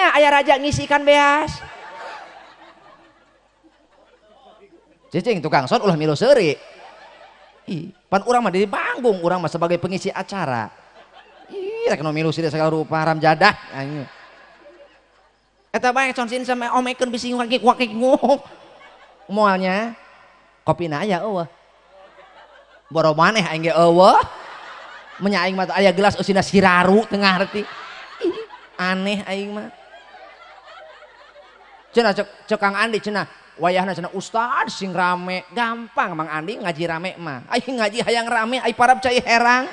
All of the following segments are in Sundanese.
Nya aya raja ngisi ikan beas. Cicing tukang son ulah milu seuri. Ih, pan urang mah di panggung, urang mah sebagai pengisi acara. Ih, rek nu milu seuri segala rupa haram jadah anjing. Eta bae son sin sama omekeun bisi ngakik wakik nguk. Moalnya kopina aya eueuh. Boro maneh aing ge eueuh. Menya aing mah aya gelas eusina siraru teu ngarti. Ih, aneh aing mah. Cenah cek Kang Andi cenah wayahna cenah ustad sing rame, gampang Mang Andi ngaji rame mah. Aing ngaji hayang rame, ai parab cai herang.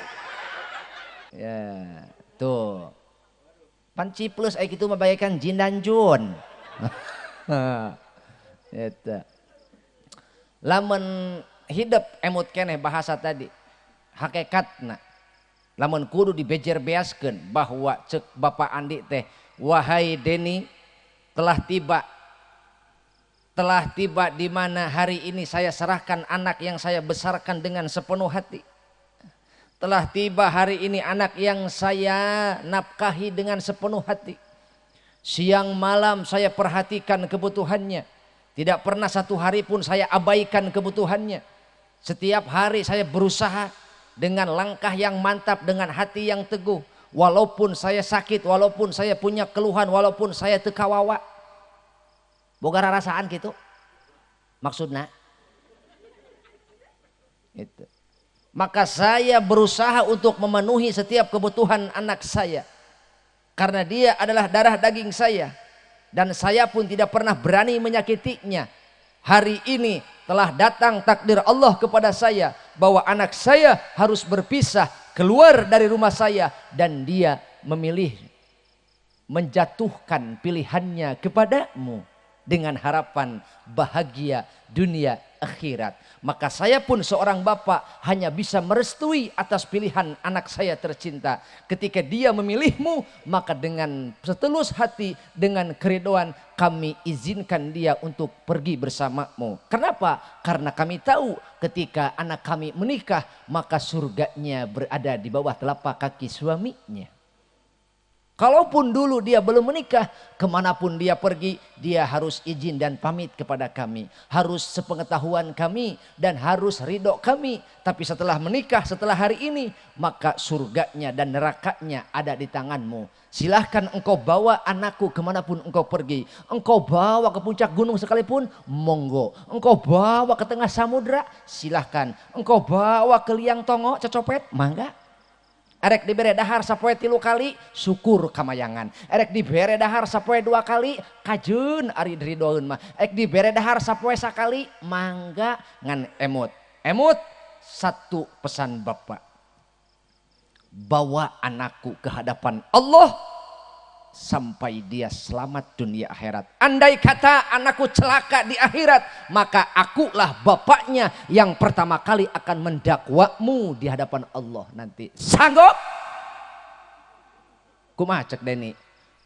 Ya, tuh. Pan ciplus ai kitu mah bagaikan jin dan jun. Eta. Lamun hidup emut keneh bahasa tadi hakikatna. Lamun kudu dibejer beaskeun bahwa cek Bapak Andi teh, wahai Deni, telah tiba di mana hari ini saya serahkan anak yang saya besarkan dengan sepenuh hati. Telah tiba hari ini anak yang saya nafkahi dengan sepenuh hati. Siang malam saya perhatikan kebutuhannya. Tidak pernah satu hari pun saya abaikan kebutuhannya. Setiap hari saya berusaha dengan langkah yang mantap, dengan hati yang teguh. Walaupun saya sakit, walaupun saya punya keluhan, walaupun saya teu kawawa. Boga rarasaan gitu. Maksudna itu. Maka saya berusaha untuk memenuhi setiap kebutuhan anak saya. Karena dia adalah darah daging saya. Dan saya pun tidak pernah berani menyakitinya. Hari ini telah datang takdir Allah kepada saya bahwa anak saya harus berpisah, keluar dari rumah saya, dan dia memilih menjatuhkan pilihannya kepadamu dengan harapan bahagia dunia akhirat. Maka saya pun seorang bapak hanya bisa merestui atas pilihan anak saya tercinta. Ketika dia memilihmu, maka dengan setulus hati, dengan keridhaan, kami izinkan dia untuk pergi bersamamu. Kenapa? Karena kami tahu ketika anak kami menikah, maka surganya berada di bawah telapak kaki suaminya. Kalaupun dulu dia belum menikah, kemanapun dia pergi, dia harus izin dan pamit kepada kami. Harus sepengetahuan kami dan harus ridho kami. Tapi setelah menikah, setelah hari ini, maka surganya dan nerakanya ada di tanganmu. Silahkan engkau bawa anakku kemanapun engkau pergi. Engkau bawa ke puncak gunung sekalipun, monggo. Engkau bawa ke tengah samudra, silahkan. Engkau bawa ke liang tongo, cecopet, mangga. Erek dibere dahar sapoe 3 kali, syukur kamayangan. Erek dibere dahar sapoe 2 kali, kajeun ari ridoeun mah. Erek dibere dahar sapoe sakali, mangga ngan emut. Emut, satu pesan bapak. Bawa anakku ke hadapan Allah sampai dia selamat dunia akhirat. Andai kata anakku celaka di akhirat, maka akulah bapaknya yang pertama kali akan mendakwamu di hadapan Allah nanti. Sanggup? Kumaha cek Deni?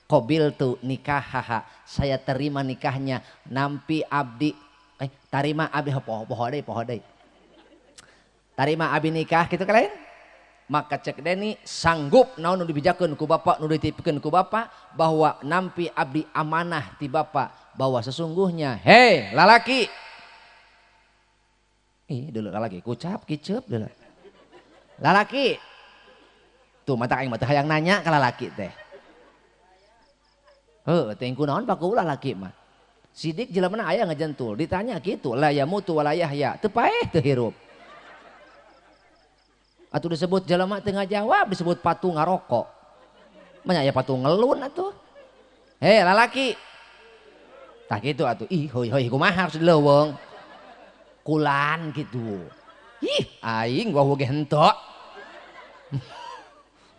Qobil tu nikahaha, saya terima nikahnya. Nampi abdi, tarima abdi poho deui, poho deui. Tarima abdi nikah gitu kalian? Maka cek Deni sanggup naon nu dibijakeun ku bapak, nu dititipkeun ku bapak bahwa nampi abdi amanah ti bapak bahwa sesungguhnya hei lalaki, ih dulu lalaki kucap kicep dulu lalaki tuh mata aing mah teu hayang nanya ka lalaki teh, heuh teh kunaon paku lalaki mah sidik jelema aya ngajentul ditanya kitu la yamutu wala yahya teu paeh teu hirup. Atau disebut jelema teu ngajawab, disebut patung ngarokok. Manya aya patung ngelun atuh. Hei lalaki. Tah kitu atuh. Ih heuy heuy kumaha harus dileuweung. Kulan kitu. Ih aing wah ge hentok.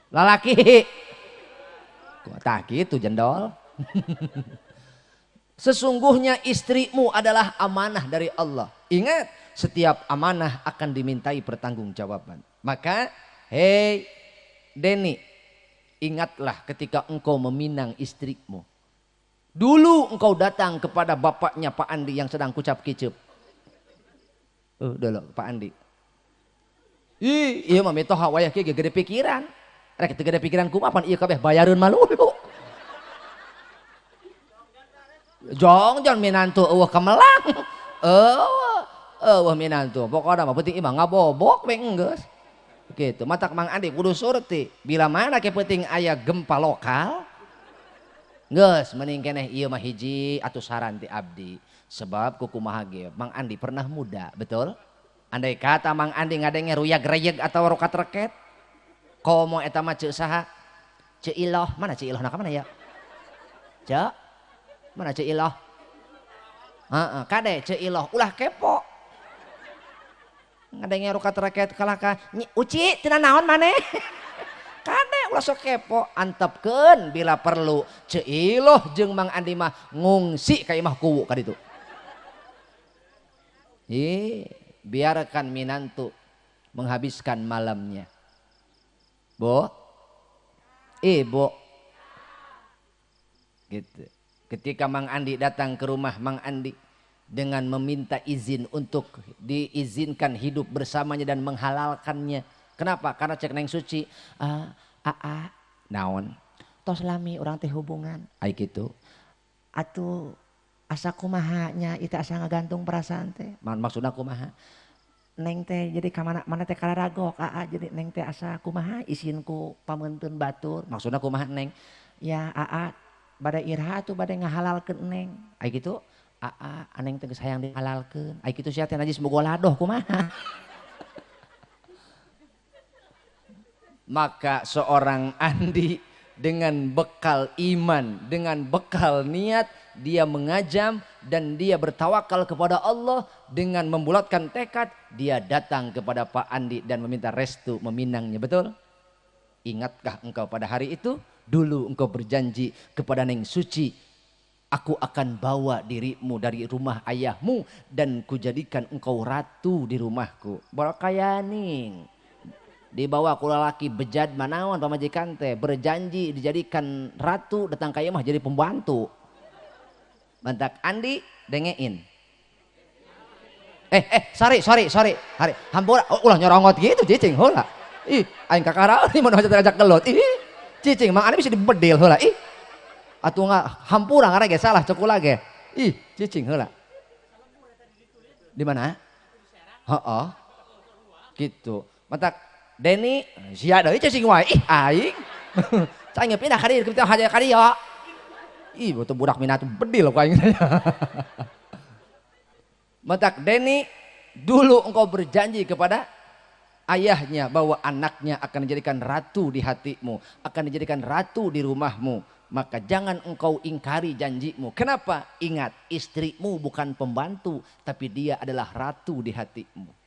Lalaki. Tah kitu jendol. Sesungguhnya istrimu adalah amanah dari Allah. Ingat, setiap amanah akan dimintai pertanggungjawaban. Maka, hei Deni, ingatlah ketika engkau meminang istrimu. Dulu engkau datang kepada bapaknya Pak Andi yang sedang kucap kicep. Dulu Pak Andi. Ih, iya mah mitoha wayah kieu gede pikiran. Rek teu gede pikiran kumaha pan ieu kabeh bayareun malu. Jongjon minantu eueuh kemelang. Eueuh, eueuh minantu. Pokona mah penting imah ngabobok we enggeus. Gitu, matak Mang Andi kudu surti. Bila mana ke penting aya gempa lokal, geus mending keneh ieu mah hiji atuh saran ti abdi. Sebab kukumaha ge Mang Andi pernah muda, betul? Andai kata Mang Andi ngadenge ruyag reyeg atau rokat reket, komo eta mah ceuk saha? Ceuk Iloh, mana Ceuk Iloh na ka mana ya? Ceuk? Mana Ceuk Iloh? Heeh, kade Ceuk Iloh ulah kepo. Ngadenge rokat reket kalah ka Uci tina naon maneh? Kade ulah sok kepo, antepkeun bila perlu Ceuk Iloh jeung Mang Andi mah ngungsi ka imah kuwu ka ditu. Ih, biarkan minantu menghabiskan malamnya. Bo, ibu, gitu. Ketika Mang Andi datang ke rumah Mang Andi dengan meminta izin untuk diizinkan hidup bersamanya dan menghalalkannya. Kenapa? Karena cek Neng Suci, naon? Tos lami urang teh hubungan. Ai kitu. Atuh asa kumaha nya itu asa ngagantung perasaan teh. Maksudna kumaha? Neng teh jadi ka mana mana teh kararagok, aa jadi neng teh asa kumaha isin ku pameunteun batur. Maksudna kumaha neng? Ya aa bade iraha atuh bade ngahalalkeun neng. Ai kitu? Aa neng teh geus hayang dihalalkeun. Ai kitu sia teh najis bogo ladoh kumaha? Maka seorang Andi dengan bekal iman, dengan bekal niat, dia mengajam dan dia bertawakal kepada Allah dengan membulatkan tekad, dia datang kepada Pak Andi dan meminta restu meminangnya, betul? Ingatkah engkau pada hari itu? Dulu engkau berjanji kepada Neng Suci, aku akan bawa dirimu dari rumah ayahmu dan kujadikan engkau ratu di rumahku. Barakayaning. Dibawa ku lalaki bejad manaon pamajikan teh berjanji dijadikan ratu, datang ka ieu mah jadi pembantu. Mantak Andi dengein. Sorry, hari hampura, oh, ulah nyorongot gitu cicing heula. Ih, aing kakara euy mun ajak gelut. Ih, cicing Mang Andi bisa dibedil heula. Ih. Atuh hampura ngaran ge salah cek ulah ge. Ih, cicing heula. Di mana? Heeh. Gitu. Mantak Denny, sia deui cicing wae. Ih, aing. Cai pindah ka dieu, kita haja ka dieu. Ih, betul budak minat bedil ku aing. Matak Denny, dulu engkau berjanji kepada ayahnya bahwa anaknya akan dijadikan ratu di hatimu, akan dijadikan ratu di rumahmu. Maka jangan engkau ingkari janjimu. Kenapa? Ingat, istrimu bukan pembantu, tapi dia adalah ratu di hatimu.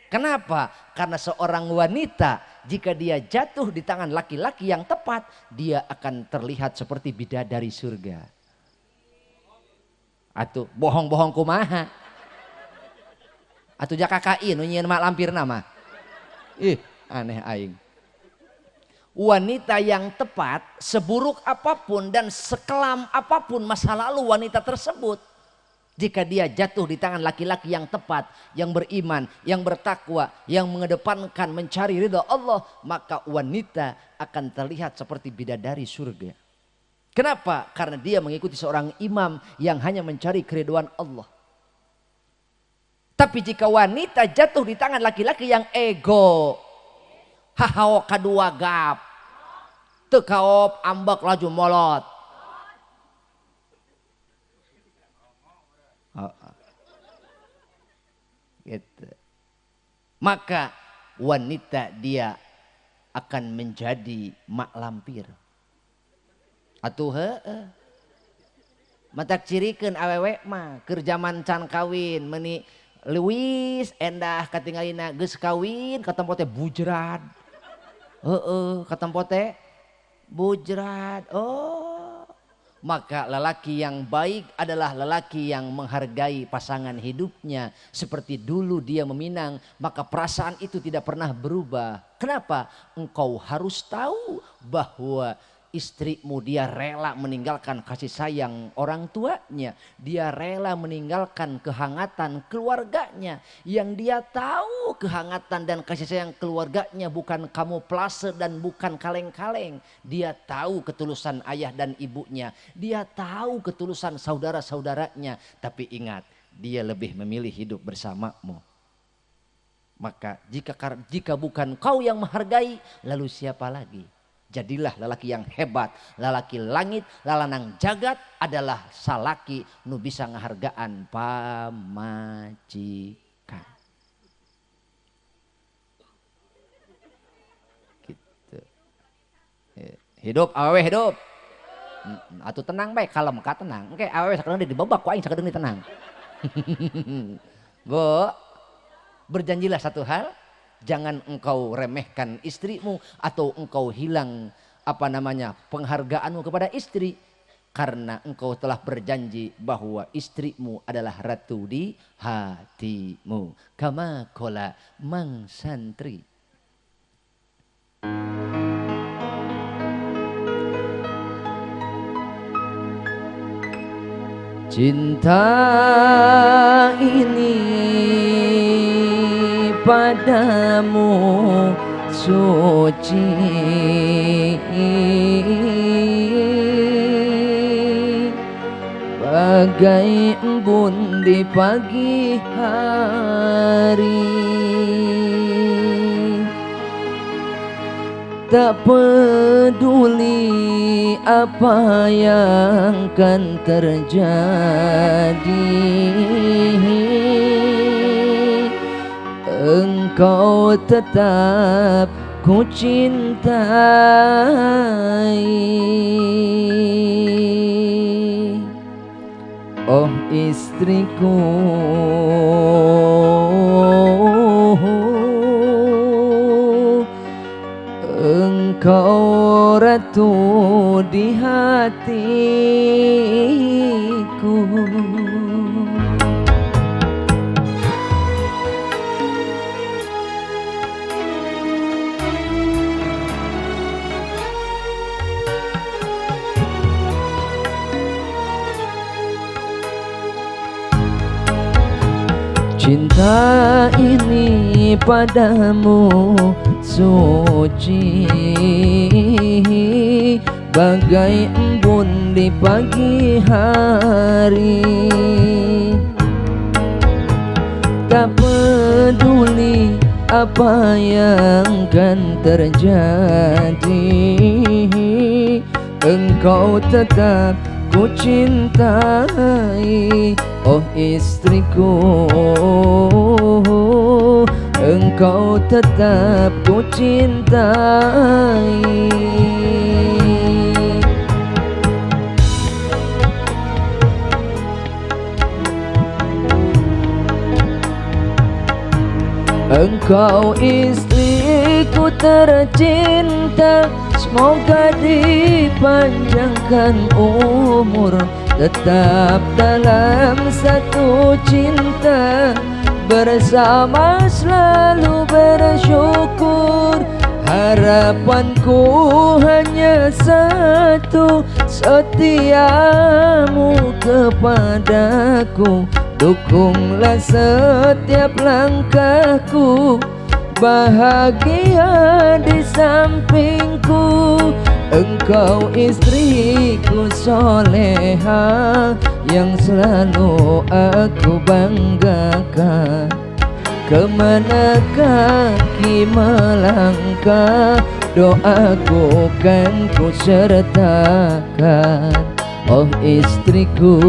Kenapa? Karena seorang wanita jika dia jatuh di tangan laki-laki yang tepat, dia akan terlihat seperti bidadari surga. Atuh bohong-bohong kumaha? Atuh jaka KKI nu nyieun mak lampir nama. Ih, aneh aing. Wanita yang tepat, seburuk apapun dan sekelam apapun masa lalu wanita tersebut, jika dia jatuh di tangan laki-laki yang tepat, yang beriman, yang bertakwa, yang mengedepankan mencari ridha Allah, maka wanita akan terlihat seperti bidadari surga. Kenapa? Karena dia mengikuti seorang imam yang hanya mencari keridhaan Allah. Tapi jika wanita jatuh di tangan laki-laki yang ego, hahao kadua gap, tekaop ambak laju molot. Gitu. Maka wanita dia akan menjadi mak lampir. Atuh heueuh. Matak cirikeun awewe mah keur jaman can kawin meuni leuwis endah katingalina geus kawin katempo teh bujrad. Heueuh katempo teh bujrad. Oh. Maka lelaki yang baik adalah lelaki yang menghargai pasangan hidupnya. Seperti dulu dia meminang, maka perasaan itu tidak pernah berubah. Kenapa? Engkau harus tahu bahwa Istrimu dia rela meninggalkan kasih sayang orang tuanya. Dia rela meninggalkan kehangatan keluarganya. Yang dia tahu kehangatan dan kasih sayang keluarganya bukan kamuflase dan bukan kaleng-kaleng. Dia tahu ketulusan ayah dan ibunya. Dia tahu ketulusan saudara-saudaranya. Tapi ingat, dia lebih memilih hidup bersamamu. Maka jika bukan kau yang menghargai, lalu siapa lagi? Jadilah lelaki yang hebat, lelaki langit, lalanang jagat adalah salaki nu bisa ngehargaan pamajikan. Gitu. Hidup awewe hidup. Atuh tenang bae, kalem ka tenang. Engke awewe sakedeung dibebak ku aing sakedeung tenang. Bu, berjanjilah satu hal. Jangan engkau remehkan istrimu atau engkau hilang penghargaanmu kepada istri, karena engkau telah berjanji bahwa istrimu adalah ratu di hatimu. Kama kola mang santri. Cinta ini padamu suci, bagai embun di pagi hari. Tak peduli apa yang akan terjadi, engkau tetap ku cintai. Oh istriku, engkau ratu di hatiku. Cinta ini padamu suci, bagai embun di pagi hari. Tak peduli apa yang akan terjadi, engkau tetap ku cintai. Oh istriku, engkau tetap ku cintai. Engkau istriku tercinta, semoga dipanjangkan umur, tetap dalam satu cinta, bersama selalu bersyukur. Harapanku hanya satu, setiamu kepadaku, dukunglah setiap langkahku, bahagia di sampingku. Engkau istriku soleha, yang selalu aku banggakan. Kemana kaki melangkah, doaku kan ku sertakan. Oh istriku,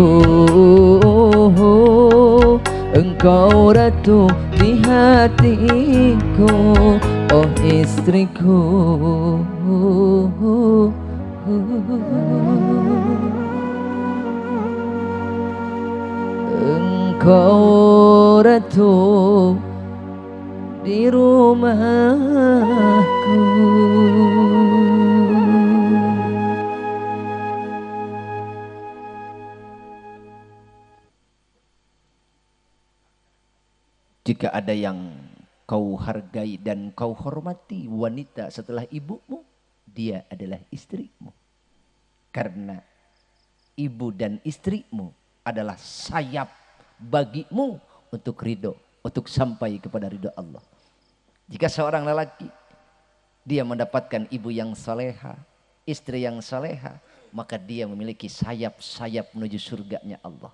engkau ratu di hatiku. Oh istriku, engkau ratu di rumahku. Jika ada yang kau hargai dan kau hormati wanita setelah ibumu, dia adalah istrimu. Karena ibu dan istrimu adalah sayap bagimu untuk ridho, untuk sampai kepada ridho Allah. Jika seorang lelaki dia mendapatkan ibu yang soleha, istri yang soleha, maka dia memiliki sayap-sayap menuju surganya Allah.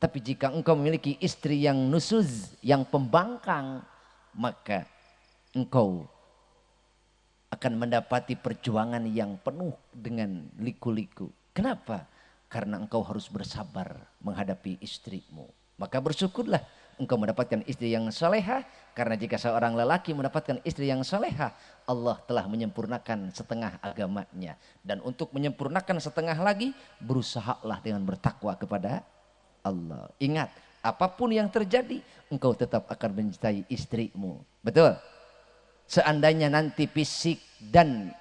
Tapi jika engkau memiliki istri yang nusuz, yang pembangkang, maka engkau akan mendapati perjuangan yang penuh dengan liku-liku. Kenapa? Karena engkau harus bersabar menghadapi istrimu. Maka bersyukurlah engkau mendapatkan istri yang soleha. Karena jika seorang lelaki mendapatkan istri yang soleha, Allah telah menyempurnakan setengah agamanya. Dan untuk menyempurnakan setengah lagi, berusahalah dengan bertakwa kepada Allah. Ingat, apapun yang terjadi, engkau tetap akan mencintai istrimu. Betul? Seandainya nanti fisik dan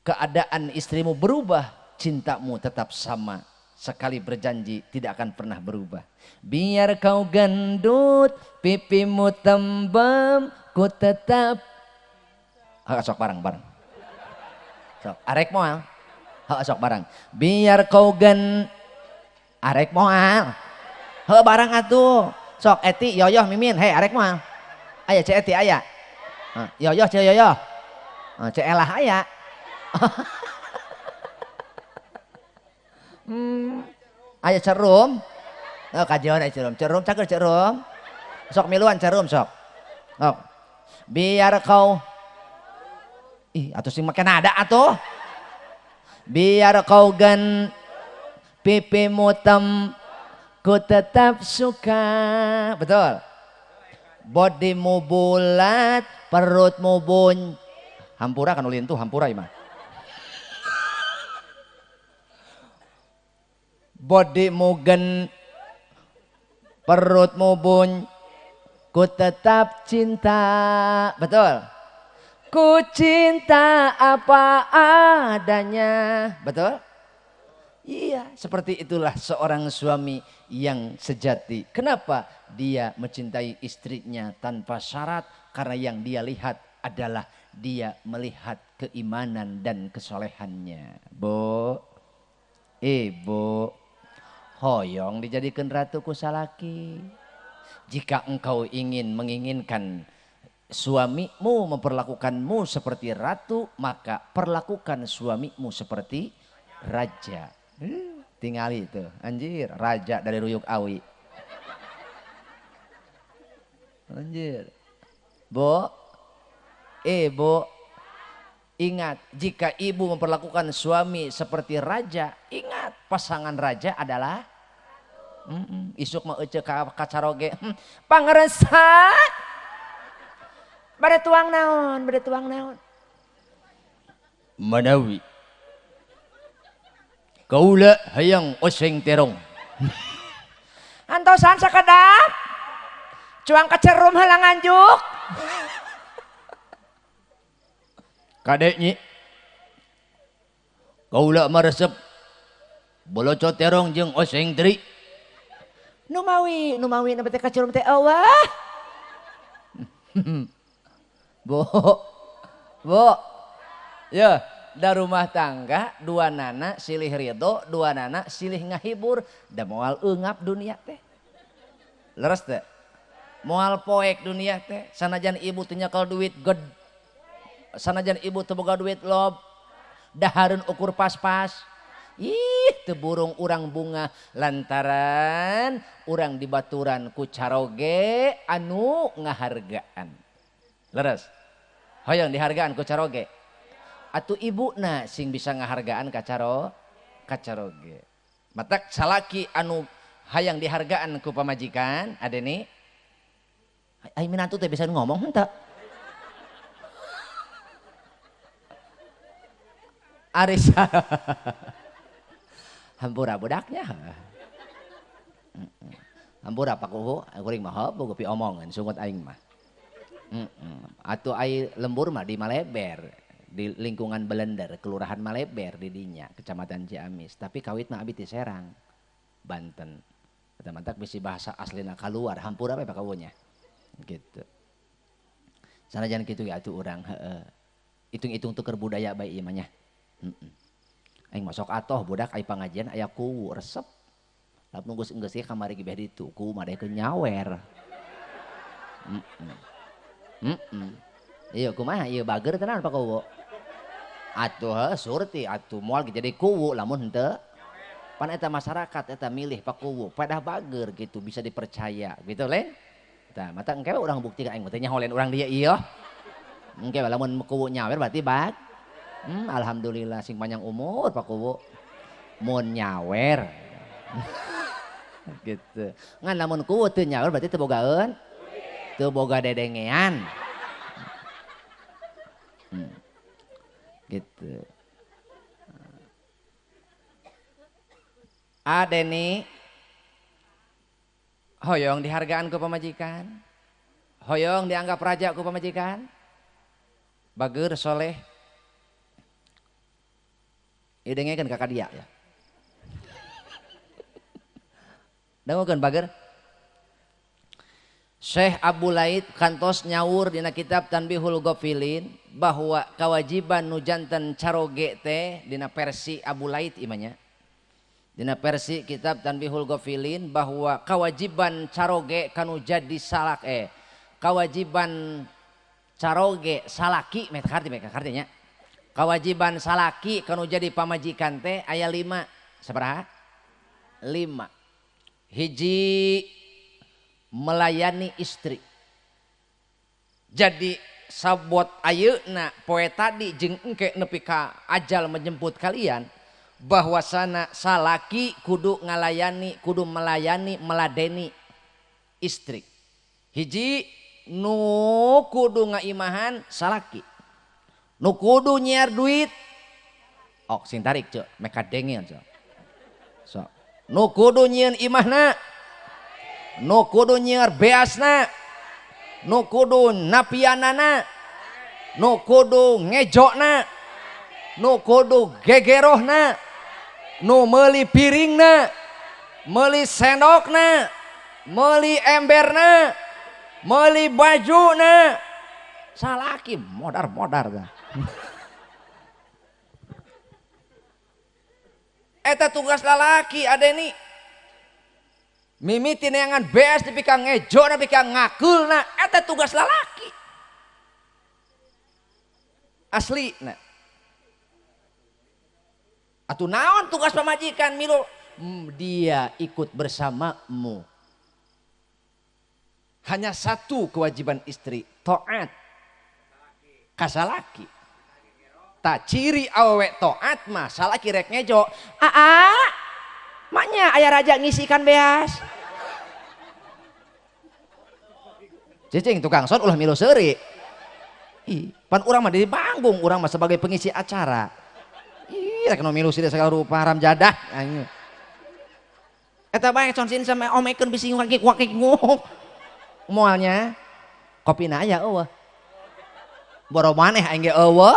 keadaan istrimu berubah, cintamu tetap sama. Sekali berjanji tidak akan pernah berubah. Biar kau gendut, pipimu tembem, ku tetap. Sok barang-barang. Sok arek moal. Sok barang. Biar kau gen arek moal. Heuh barang atuh. Sok eti yoyoh mimin, hei arek moal. Aya cek eti aya. Yoyoh cek yoyoh. Cek elah aya. Aya cerum. Oh, kajian aya cerum. Cerum cager cerum. Sok miluan cerum sok. Sok. Biar kau ih atuh sing make nada atuh. Biar kau gen pipimu tem ku tetap suka. Betul. Bodimu bulat, perutmu bun. Hampura kan ulin tuh hampura imah. Bodimu gen, perutmu bun, ku tetap cinta. Betul. Ku cinta apa adanya. Betul? Iya, seperti itulah seorang suami yang sejati. Kenapa? Dia mencintai istrinya tanpa syarat. Karena yang dia lihat adalah dia melihat keimanan dan kesolehannya. Bu, ibu, hoyong dijadikan ratu ku salaki. Jika engkau ingin menginginkan suamimu memperlakukanmu seperti ratu, maka perlakukan suamimu seperti raja. Tingali itu, anjir, raja dari Ruyuk Awi. Anjir. Bu, ibu, ingat, jika ibu memperlakukan suami seperti raja, ingat pasangan raja adalah isuk mau ece kacaroge. Pangersa. Bade tuang naon, bade tuang naon. Manawi. Kaula hayang oseng terong. Antosan sakedap. Cuang kacerum heula nganjuk. Kadek nyi. Kaula maresep boloco terong jeung oseng teri. Numawi, numawi na teh kacerum teh eueuh. Bu, bu, ya, da rumah tangga dua nana silih ridho, dua nana silih ngahibur, da moal eungap dunia teh. Leres teh, moal poek dunia teh. Sanajan ibu teu nyekel duit ged, sanajan ibu teu boga duit lob, dahareun ukur pas-pas. Ih, teu burung urang bunga lantaran urang dibaturan ku caroge anu ngahargaan. Leres. Hoyong dihargaan ku caroge. Atuh ibuna sing bisa ngahargaan ka caroge. Matak salaki anu hayang dihargaan ku pamajikan, adeni. Ai minantu teh bisa ngomong henteu. Arisa. Hampura budaknya. Hampura pakuhu, kuring mah boga pi omongan sungut aing mah. Atuh ai lembur mah di Maleber, di lingkungan Belender, Kelurahan Maleber di dinya, Kecamatan Ciamis. Tapi kawit mah abi ti Serang, Banten. Eta mantak bisi bahasa aslina kaluar, hampura we pakawunya. Gitu. Sanajan kitu ge atuh urang heeh. Hitung-hitung tuker budaya bae ieu mah nya. Aing masuk atoh budak ai pangajian aya kuwu resep. Lamun geus geus kamari ge beh ditu kuwu mah daekeun nyawer. Iya kumaha ieu bager tenan Pak Kuwu. Atuh heuh surti atuh moal ge jadi kuwu lamun henteu. Pan eta masyarakat eta milih Pak Kuwu padah bager gitu bisa dipercaya gitu le. Tah mata engke urang buktikan aing teh nyaholen urang dieu ieu. Engke lamun kuwu nyawer berarti bag. Alhamdulillah sing panjang umur Pak Kuwu. Mun nyawer. Gitu. Ngan lamun kuwu teu nyawer berarti teu bogaeun. Teu boga dedengean. Gitu. A Deni hoyong dihargaan ku pamajikan, hoyong dianggap raja ku pamajikan, bager soleh. Ieu dengekeun ka dia ya. Dangukeun bager. Syekh Abu Laid kantos nyaur dina kitab Tanbihul Ghafilin bahwa kewajiban nu janten caroge teh dina versi Abu Laid imanya. Dina versi kitab Tanbihul Ghafilin bahwa kewajiban caroge kanu jadi salak kewajiban caroge salaki meh karti nya. Kewajiban salaki kanu jadi pamajikan teh aya 5. Sabaraha? 5. Hiji, melayani istri. Jadi sabot ayeuna poe tadi jeung engke nepi ka ajal menjemput kalian bahwasana salaki kudu ngalayani, kudu melayani, meladeni istri. Hiji, nu kudu ngaimahan salaki. Nu kudu nyiar duit. Oh, sing tarik ceu, meka dengil ceu. So, nu kudu nyieun imahna, nu kudu nyiar beasna, nu kudu napianana, nu kudu ngejokna, nu kudu gegerohna, nu meuli piringna, meuli sendokna, meuli emberna, meuli bajuna. Salaki modar-modar dah. Eta tugas lalaki adeni. Mimiti neangan beas nepi ka ngejo nepi ka ngakeulna, eta tugas lalaki. Asli na. Atuh naon tugas pamajikan milu? Dia ikut bersamamu. Hanya satu kewajiban istri, taat ka salaki. Tak ciri awewe taat mah salaki rek ngejo. Aa, maknya ayah raja ngisikan beas. Cicing tukang son ulah milu seuri. Ih, pan urang mah di panggung, urang mah sebagai pengisi acara. Ih, rek nu milu seuri segala rupa haram jadah. Eta bae son sin sama omekeun bisi ngakik-ngakik. Moalnya kopina aya eueuh. Boro maneh aing ge eueuh.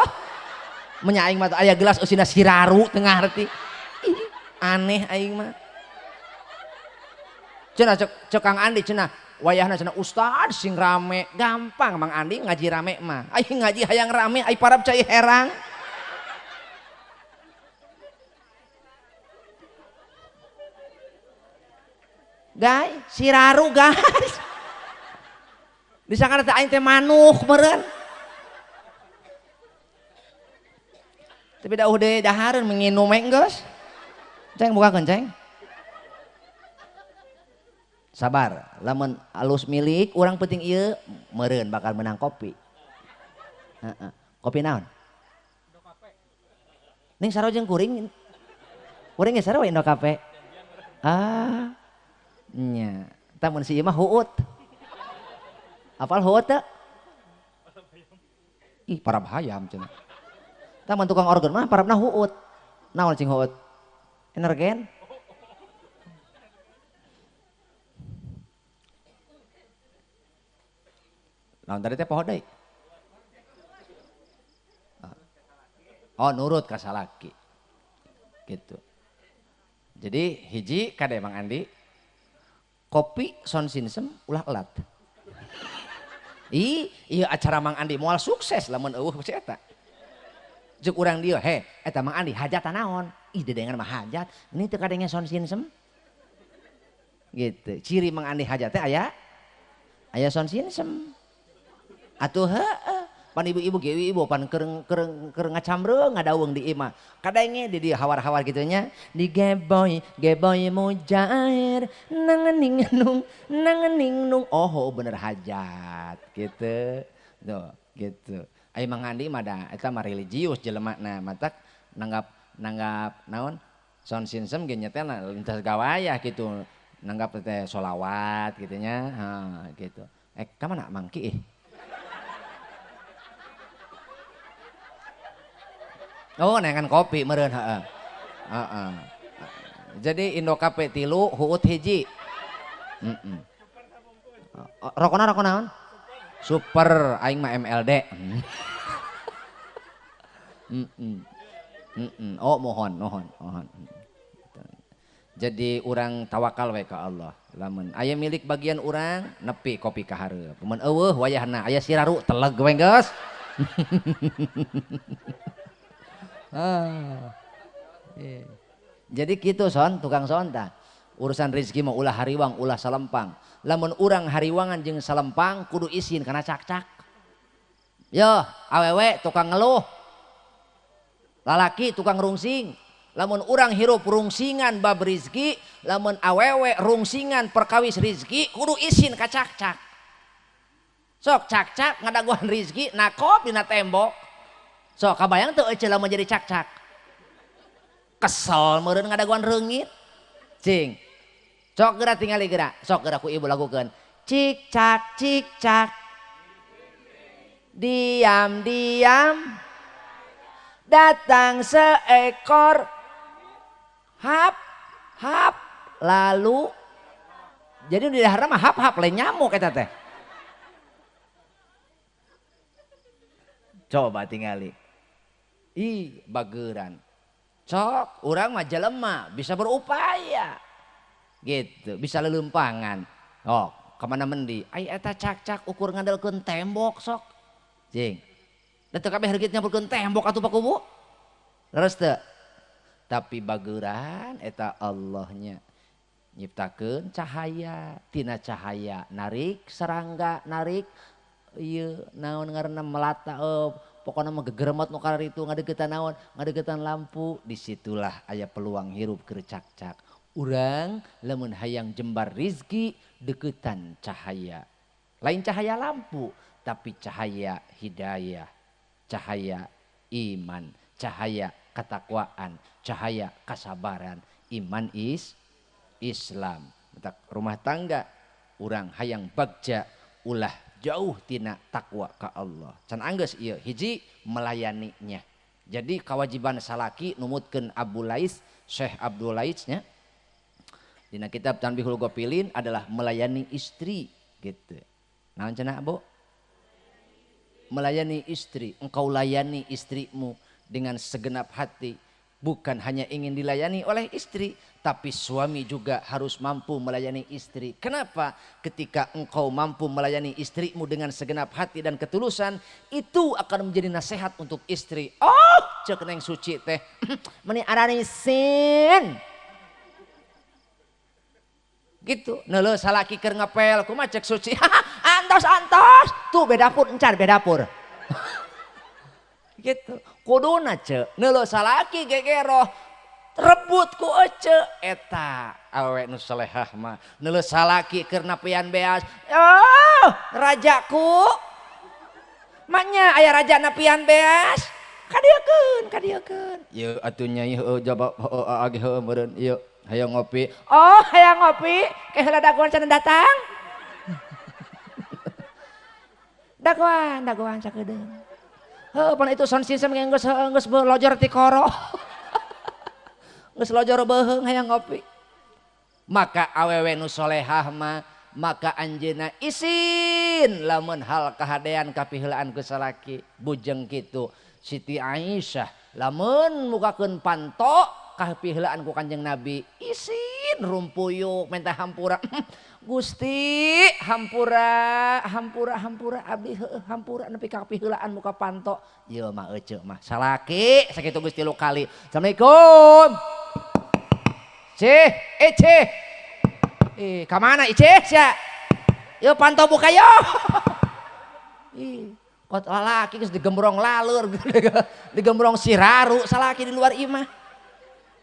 Menya aing mah aya gelas eusina siraru teu ngarti. Ih, aneh aing mah. Cenah cek Kang Andi cenah wayahna cenah ustad sing rame, gampang Mang Andi ngaji rame mah. Aing ngaji hayang rame, aing parab cai herang. Guys, siraru guys. Disangka teh aing teh manuk meureun. Tapi dah udah dahareun menginum geus. Ceng bukakeun ceng. Sabar, lamun alus milik urang penting ieu meureun bakal menang kopi. Heeh. Kopi naon? Ning sarua jeung kuring. Kuring ge sarua Indokafe. Ah. Nya, tah mun si ieu mah huut. Apal huut teu? Ih, parab hayam cenah. Tah mun tukang organ mah parabna huut. Naon cing huut? Energen. Naon tadi teh poho deui? Oh, nurut ka salaki. Gitu. Jadi hiji kade Mang Andi, kopi son sinsem ulah elat. Ih, iya acara Mang Andi moal sukses lamun eueuh si eta. Cek urang dieu, he, eta Mang Andi hajatan naon? Ih dedengan mah hajat. Ini teu kadenge sound system. Gitu. Ciri Mang Andi hajat teh aya aya sound system. Atuh heueuh. Pan ibu-ibu ge ibu pan keur ngacamreung ngadaweung di imah. Kadenge di dieu hawar-hawar kitu nya, digeboy geboy mujair nangening nung nangening nung. Oh bener hajat gitu. Tuh gitu. Ai Mang Andi mah da eta mah religius jelemana, matak nanggap naon sound system ge nyetena lintas gawayah gitu. Nanggap teh sholawat gitu nya, ha gitu. Ka mana Mang Ki ih? Oh, neangan kopi meureun heeh. Heeh. Jadi Indocafe 3 huut hiji. Heeh. Rokona rokok naon? Super, aing mah MLD. Heeh. Heeh. Oh, mohon, mohon, mohon. Jadi urang tawakal we ka Allah. Lamun aya milik bagian urang nepi kopi ka hareup. Mun eueuh wayahna aya siraru teleg we geus. Ah. Yeah. Jadi gitu son, tukang son tah. Urusan rezeki mah ulah hariwang, ulah salempang. Lamun urang hariwangan jeung salempang kudu isin kana cak-cak. Yo, awewe tukang ngeluh. Lalaki tukang rungsing. Lamun urang hirup rungsingan bab rezeki, lamun awewe rungsingan perkawis rezeki kudu isin ka cak-cak. Sok cak-cak ngadaguan rezeki nakop dina tembok. Sok kabayang teu euceu lamun jadi cak-cak. Kesel meureun ngadaguan reungit. Cing. Sok geura tingali geura. Sok geura ku ibu lagukeun. Cik cak cik cak. Diam diam. Datang seekor hap hap lalu. Jadi di dahar mah hap hap lain nyamuk eta teh. Coba tingali. Ih, bageran. Sok, urang mah jelema bisa berupaya. Gitu, bisa lelempangan. Oh, kemana mendi? Ai eta cak-cak ukur ngandelkeun tembok sok. Cing. Da teu kabeh reugit nyampurkeun tembok atuh Pak Kubu. Leres teu? Tapi bageran eta Allahnya nyiptakeun cahaya, tina cahaya narik serangga, narik ieu naon ngaranna melata pokona mah gegeremot nu kararitu ngadeukeutan naon, ngadeukeutan lampu. Disitulah aya peluang hirup keur cak-cak. Urang lamun hayang jembar rizki deukeutan cahaya. Lain cahaya lampu, tapi cahaya hidayah, cahaya iman, cahaya ketakwaan, cahaya kasabaran. Iman is Islam. Rumah tangga urang hayang bagja ulah jauh tina takwa ka Allah. Can anggeus ieu hiji melayaninya. Jadi kewajiban salaki numutkeun Abu Lais, Syekh Abdul Lais nya. Dina kitab Tanbihul Ghafilin adalah melayani istri gitu. Naon cenah Bu? Melayani istri, engkau layani istrimu dengan segenap hati. Bukan hanya ingin dilayani oleh istri, tapi suami juga harus mampu melayani istri. Kenapa? Ketika engkau mampu melayani istrimu dengan segenap hati dan ketulusan, itu akan menjadi nasihat untuk istri. Oh, cek neng suci teh, meni aranisin. Gitu, neuleuh salaki keur ngepel, kumaha cek suci? Antos antos, tuh bedapur encan bedapur. Gitu, kuduna cek, neuleuh salaki gegeroh, rebut ku ece, eta awewe nu salehah mah, neuleuh salaki keur napian beas, oh rajaku, maknya aya raja napian beas, kadieukeun, kadieukeun, ieu atuh nyai heueuh jabab heueuh age heueuh meureun ieu, hayang ngopi, oh hayang ngopi, ke heula dagoan cenah datang, dagoan, dagoan sakedeung. Heuh, pan itu sound system geus geus lojor ti koro. Geus lojor beuheung hayang ngopi. Maka awewe nu solehah mah maka anjeunna isin lamun hal kahadean kapiheulaan ku salaki bujeng kitu. Siti Aisyah lamun mukakeun panto kapiheulaan ku Kanjeng Nabi isin rumpuyuk minta hampura. Gusti hampura hampura hampura abdi heueuh hampura nepi ka piheulaan muka panto. Ieu mah eceu mah salaki sakitu geus 3 kali. Assalamualaikum. Cih, eh cih. Eh, ka mana iceh sia? Ieu panto buka yo. Ih, kot lalaki geus digembrong laleur, digembrong siraru salaki di luar imah.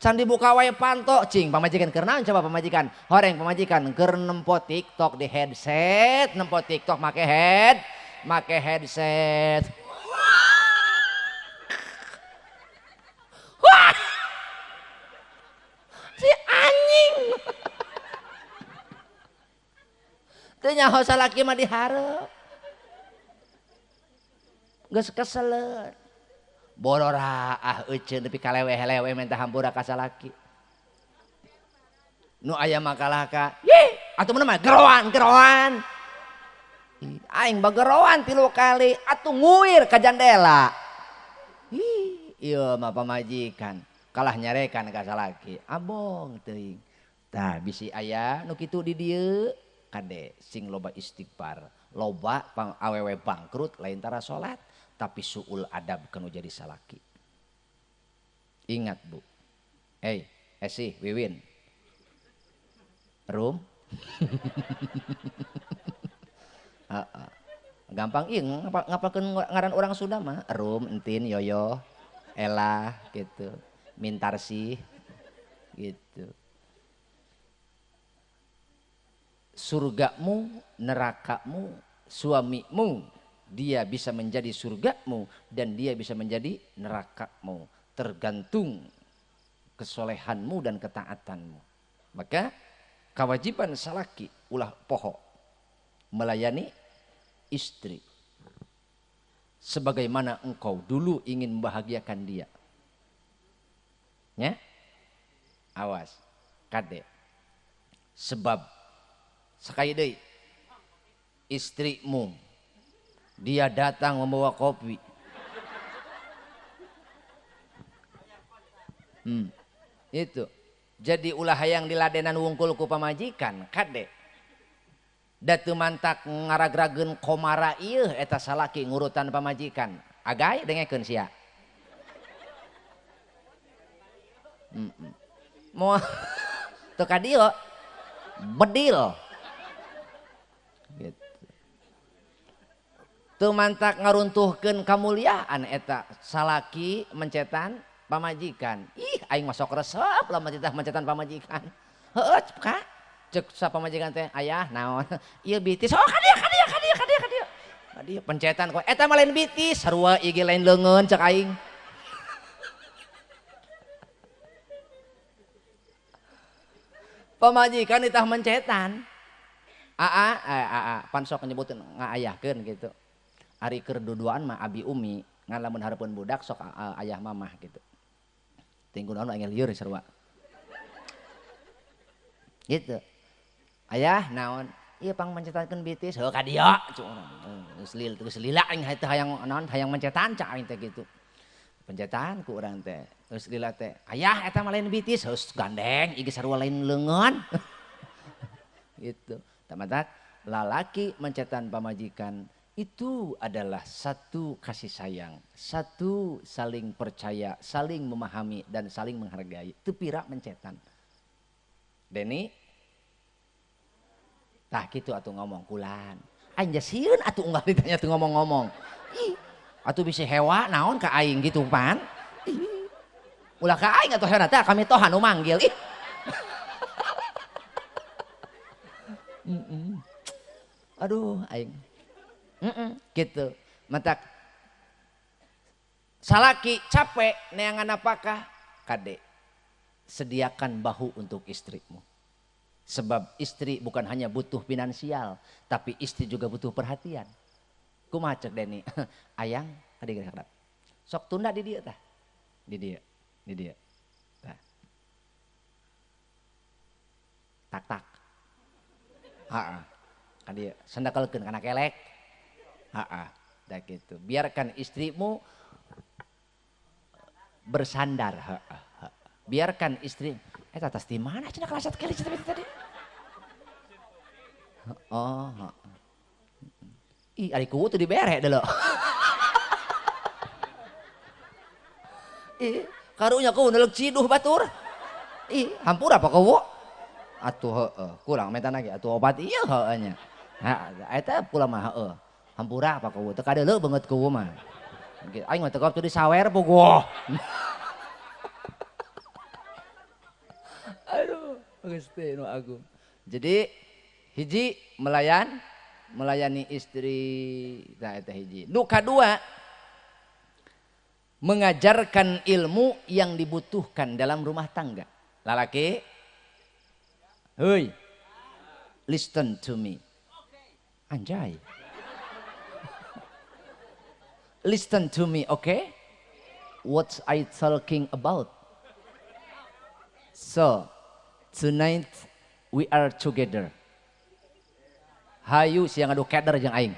Can dibuka wae panto, cing pamajikan keur naon coba pamajikan? Horeng pamajikan keur nempo TikTok di headset, nempo TikTok make headset. Wah! Si anjing. Teu nyaho salaki mah dihareup. Geus keseleun. Borora ah euceun nepi ka leweh-leweh minta hampura ka salaki. Nu aya makalah ka, ye, atuh mun mah geroan-geroan. Aing bageroan 3 kali atuh nguir ka jandela. Ih, ieu mah pamajikan kalah nyarekan ka salaki. Abong teuing. Tah bisi aya nu kitu di dieu kade sing loba istighfar, loba awewe bangkrut lain tara salat. Tapi suul adab kanu jadi salaki. Ingat bu, hey, Esi, Wiwin, Rum, gampang iya ngapakeun ngaran orang Sunda mah, Rum, Entin, Yoyo, Ella, gitu, Mintarsih, gitu. Surgamu, nerakamu, suamimu. Dia bisa menjadi surgamu dan dia bisa menjadi nerakamu. Tergantung kesolehanmu dan ketaatanmu. Maka kewajiban salaki ulah poho melayani istri. Sebagaimana engkau dulu ingin membahagiakan dia. Ya? Awas, kade. Sebab sekali deui istrimu dia datang membawa kopi. Itu. Jadi ulah hayang diladenan wungkul ku pamajikan, kade. Da teu mantak ngaragrageun komara ieu eta salaki ngurutan pamajikan. Agay dengekeun sia. Moal teu ka dieu. Bedil. Gitu. Teu mantak ngaruntuhkeun kamuliaan eta salaki mencetan pamajikan. Ih aing mah sok resep lamun titah mencetan pamajikan. Heueuh ka ceuk sa pamajikan teh ayah naon? Ieu bitis. Oh ka dieu ka dieu ka dieu ka dieu ka dieu. Ka dieu pencetan kok eta mah lain bitis sarua ieu ge lain leungeun cek aing. Pamajikan ditah mencetan. Aa aa pan sok nyebuteun ngaayahkeun gitu. Ari keur duduaan mah abi umi ngan lamun hareupeun budak sok ayah mamah gitu. Ting kunaon aing lieur sarua. Gitu. Ayah naon? Ieu pang mencetankeun bitis heuh ka dieu cuk urang. Geus lil geus lila aing teh hayang naon hayang mencetan cak aing teh gitu. Pencetan ku urang teh. Geus lila teh ayah eta mah lain bitis geus gandeng ieu sarua lain leungeun. Gitu. Tamatak lalaki mencetan pamajikan itu adalah satu kasih sayang, satu saling percaya, saling memahami dan saling menghargai. Itu pira mencetan. Deni, tah gitu atuh ngomong kulan. Aing sieun atuh unggal ditanya tuh ngomong-ngomong. Ih, atuh bisi hewa naon ka aing gitu pan. Ih, ulah ka aing atuh hewa tah kami toh anu manggil. Ih. Aduh aing. Gitu. Matak salaki capek neangan apakah? Kade, sediakan bahu untuk istrimu. Sebab istri bukan hanya butuh finansial, tapi istri juga butuh perhatian. Kumaha cek Deni? Ayang kade gerak. Sok tunda di dieu tah. Di dieu, di dieu. Tah. Tak tak. Heeh. Ka dieu sendekelkeun kana kelek. Heeh, dah gitu. Biarkan istrimu bersandar. Heeh. Biarkan istri atas di mana cenah kelasat kali cenah tadi. Oh. Ih, ari kuwu teu dibere deuleu. Ih, karunya kuwu neuleuk ciduh batur. Ih, hampura apa kuwu? Atuh heeh, kurang meta lagi atuh obat ieu heueuh nya. Ha, eta pula mah heeh. Hampura apa kuwu? Teu kadeuleu beungeut kuwu mah. Aing mah teu teu disawer puguh. Aduh, Gusti nu agung. Jadi hiji melayani istri, tah eta hiji. Nu kadua, mengajarkan ilmu yang dibutuhkan dalam rumah tangga. Lalaki, hei, listen to me. Anjay. Listen to me, okay? What I talking about? So, tonight we are together. Hayu siang adu keder jeung aing.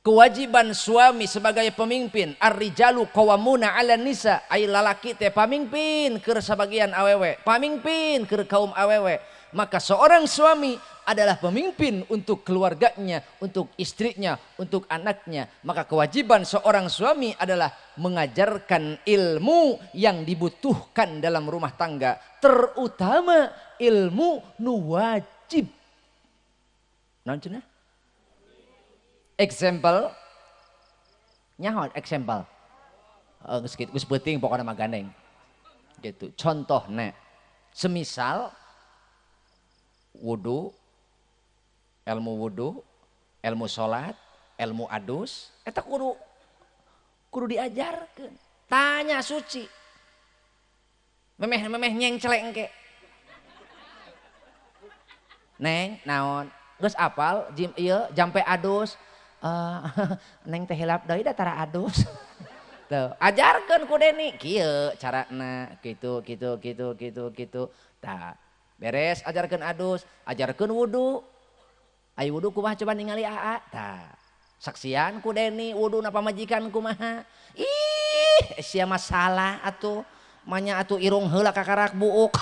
Kewajiban suami sebagai pemimpin, ar-rijalu qawwamuna 'alan nisa, ai lalaki teh pamimpin keur sabagian awewe, pamimpin keur kaum awewe. Maka seorang suami adalah pemimpin untuk keluarganya, untuk istrinya, untuk anaknya. Maka kewajiban seorang suami adalah mengajarkan ilmu yang dibutuhkan dalam rumah tangga, terutama ilmu nu wajib. Naon cenah? Example, nyaho example, geus peuting pokona mah gandeng, gitu. Contohna, semisal wudu, ilmu sholat, ilmu adus, eta kudu diajarkeun. Tanya suci, memeh nyengcelek engke. Neng, naon? Geus apal jim ieu jampe adus. Neng teh hilap deui da tara adus. Tuh, ajarkeun ku Deni kieu carana, kitu kitu kitu kitu kitu. Tah, beres ajarkeun adus, ajarkeun wudu. Ai wudu kumaha coba ningali aa. Tah, saksian ku Deni wuduna pamajikan kumaha. Ih, sia masalah atuh. Manya atuh irung heula kakarak buuk.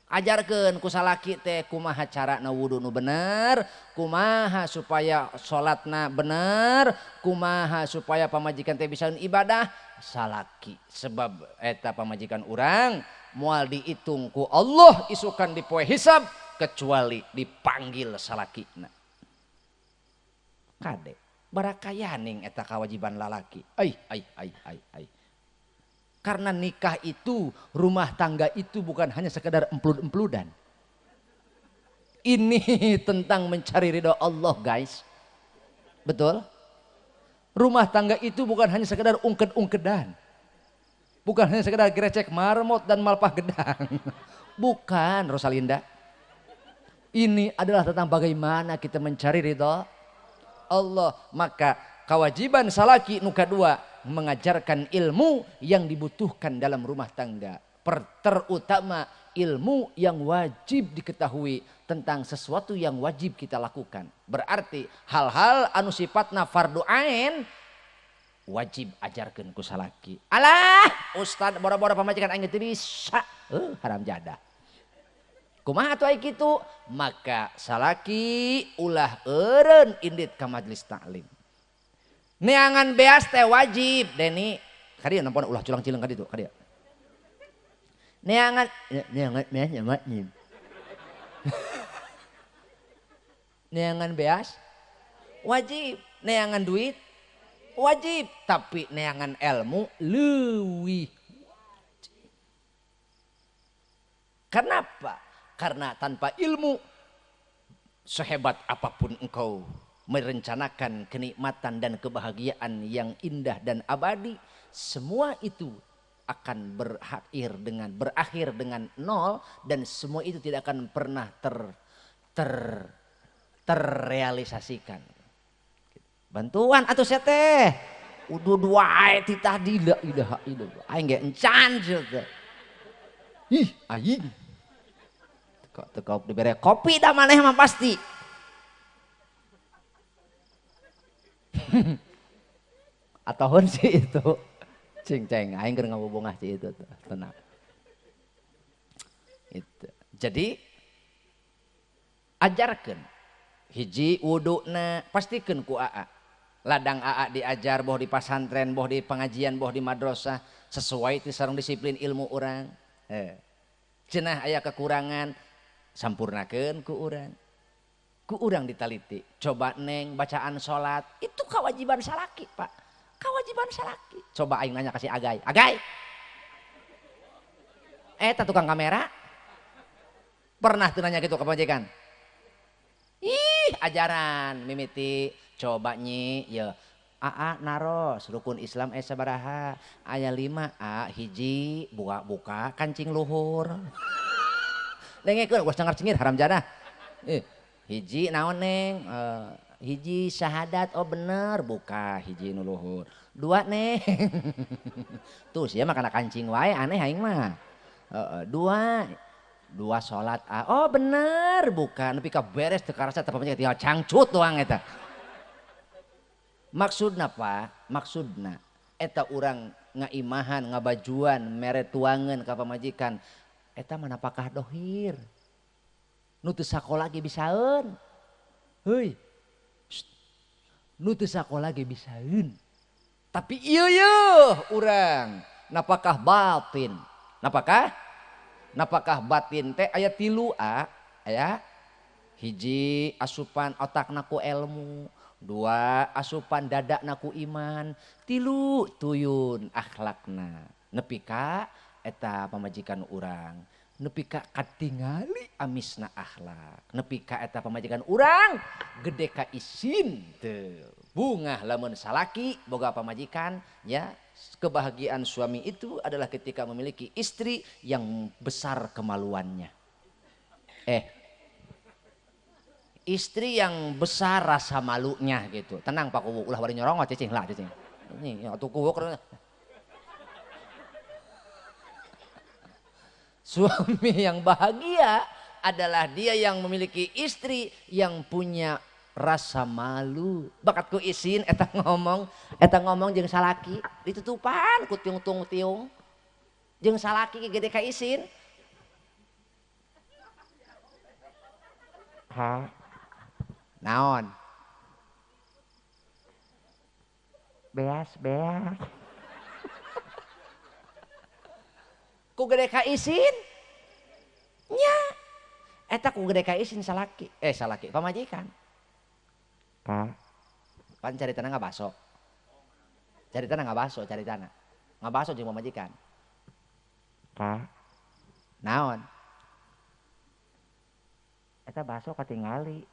Ajarkeun ku salaki teh kumaha carana wudu nu bener, kumaha supaya salatna bener, kumaha supaya pamajikan teh bisa ibadah salaki. Sebab eta pamajikan urang moal diitung ku Allah isukan di poe hisab kecuali dipanggil salakina. Kade barakayaning eta kewajiban lalaki. Ai ai ai ai ai. Karena nikah itu, rumah tangga itu bukan hanya sekedar emplud-empludan. Ini tentang mencari ridho Allah, guys. Betul? Rumah tangga itu bukan hanya sekedar ungked-ungkedan. Bukan hanya sekedar grecek marmot dan malpah gedang. Bukan, Rosalinda. Ini adalah tentang bagaimana kita mencari ridho Allah. Maka kewajiban salaki nu kadua, mengajarkan ilmu yang dibutuhkan dalam rumah tangga. Terutama ilmu yang wajib diketahui tentang sesuatu yang wajib kita lakukan. Berarti hal-hal anu sifatna fardu ain wajib ajarkeun ku salaki. Alah, ustad boro-boro pamajikan aing teu bisa. Haram jadah. Kumaha atuh ai kitu? Maka salaki ulah eureun indit ka majelis taklim. Neangan beas teh wajib, Deni. Kadieu nampon ulah culang cileng kaditu, kadieu. Neangan beas wajib. Neangan beas wajib, neangan duit wajib, tapi neangan ilmu leuwih. Kenapa? Karena tanpa ilmu sehebat apapun engkau merencanakan kenikmatan dan kebahagiaan yang indah dan abadi, semua itu akan berakhir dengan nol, dan semua itu tidak akan pernah terrealisasikan. Bantuan atuh sia teh. Udah dua ti tadi la ilaha illallah. Aing ge encan sia teh. Ih, aing. Teu dibere kopi dah maneh mah pasti. Ataupun sih itu Cing ceng aing keur ngabubungah ci itu tenang. Itu. Jadi ajarkeun hiji wuduna pastikeun ku aa. Ladang aa diajar boh di pasantren, boh di pengajian, boh di madrasah sesuai ti sareng disiplin ilmu urang. Cenah aya kekurangan sampurnakeun ku urang. Ku urang ditaliti. Coba neng bacaan salat itu kewajiban salaki, Pak. Kewajiban salaki. Coba aing nanya kasih Agai. Agai. Eta tukang kamera. Pernah tuh nanya gitu ke pamajikan? Ih, ajaran mimiti coba nyi ya. Aa naros rukun Islam sabaraha? Aya 5 a hiji buka-buka kancing luhur. Dengekeun gua cengar cengir haram jadah. Hiji naon neng? Hiji syahadat, oh bener buka hiji nu luhur. 2 neng. Tuh sia mah kana kancing wae aneh aing mah. 2 salat ah, oh bener buka nepi ka beres teu karasa teh pamajikan tinggal cangcut doang eta. Maksudna Pak, maksudna eta urang ngaimahan, ngabajuan, mere tuangeun ka pamajikan eta mah napakah dohir. Nu teu sakola ge bisaeun. Heuy. Nu teu sakola ge bisaeun. Tapi ieu yeuh urang napakah batin. Napakah? Napakah batin teh aya 3 a, aya hiji asupan otakna ku ilmu, 2 asupan dadana ku iman, 3 tuyun akhlakna. Nepi ka eta pamajikan urang, nepi ka katingali amisna akhlak, nepi ka eta pamajikan urang gede ka isin teu. Bungah lamun salaki boga pamajikan ya, kebahagiaan suami itu adalah ketika memiliki istri yang besar kemaluannya. Istri yang besar rasa malunya gitu. Tenang Pak Kuwu, ulah bari nyorongot cicing lah cicing. Ini ya atuh Kuwu. Suami yang bahagia adalah dia yang memiliki istri yang punya rasa malu. Bakat ku isin eta ngomong jeung salaki ditutupan ku tiung-tiung. Jeung salaki ge gede ka isin. Ha. Naon? Beas, beas. Ku gede ka isin? Nya. Eta ku gede ka isin salaki. Salaki pamajikan. Pan cari tanah nggak baso, cari tanah nggak baso, cari tanah nggak baso jeung pamajikan. Naon? Eta baso katingali.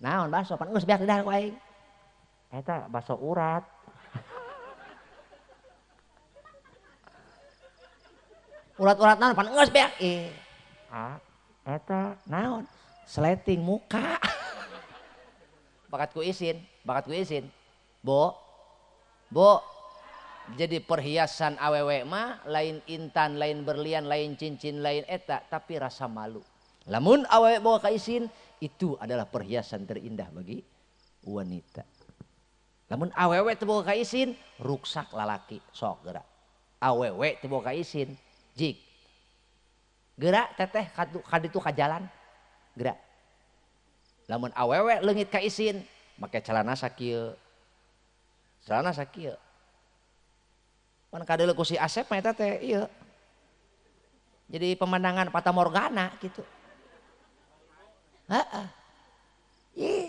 Naon baso? Pan geus beak didahar ku aing. Eta baso urat. Urat-urat naon? Pan geus beak. Eta naon? Sleting muka. Bakat ku isin, bakat ku isin. Bo, bo. Jadi perhiasan awewe mah lain intan, lain berlian, lain cincin, lain eta, tapi rasa malu. Lamun awewe bawa ka isin, itu adalah perhiasan terindah bagi wanita. Lamun awewe teu boga ka isin, ruksak lalaki, sok gerak. Awewe teu boga ka isin, jik. Gerak teteh kaditu ka jalan, gerak. Lamun awewe leungit ka isin, make celana sakieu. Celana sakieu. Pan kadeuleu ku si Asep mah eta teh ieu. Jadi pemandangan Fata Morgana gitu. Heeh. Ih.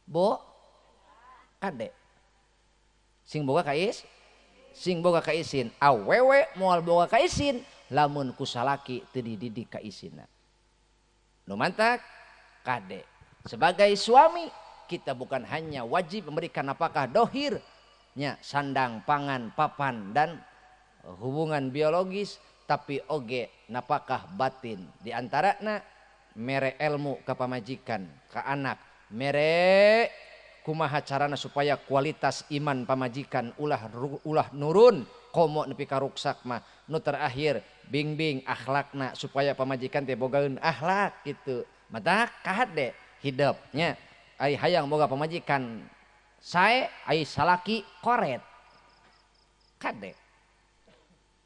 Bo kade. Sing boga ka is, sing boga ka isin. Awewe moal boga ka isin lamun ku salaki teu dididik ka isinna. Nu mantak kade. Sebagai suami kita bukan hanya wajib memberikan nafkah dohir nya, sandang, pangan, papan dan hubungan biologis, tapi oge nafkah batin. Di antarana mere ilmu ka pamajikan, ka anak, mere kumaha carana supaya kualitas iman pamajikan ulah nurun komo nepi ka ruksak mah. Nu terakhir bingbing akhlakna supaya pamajikan teh bogaeun akhlak gitu. Mata kahade hidupnya ai hayang boga pamajikan sae ai salaki koret. Kade.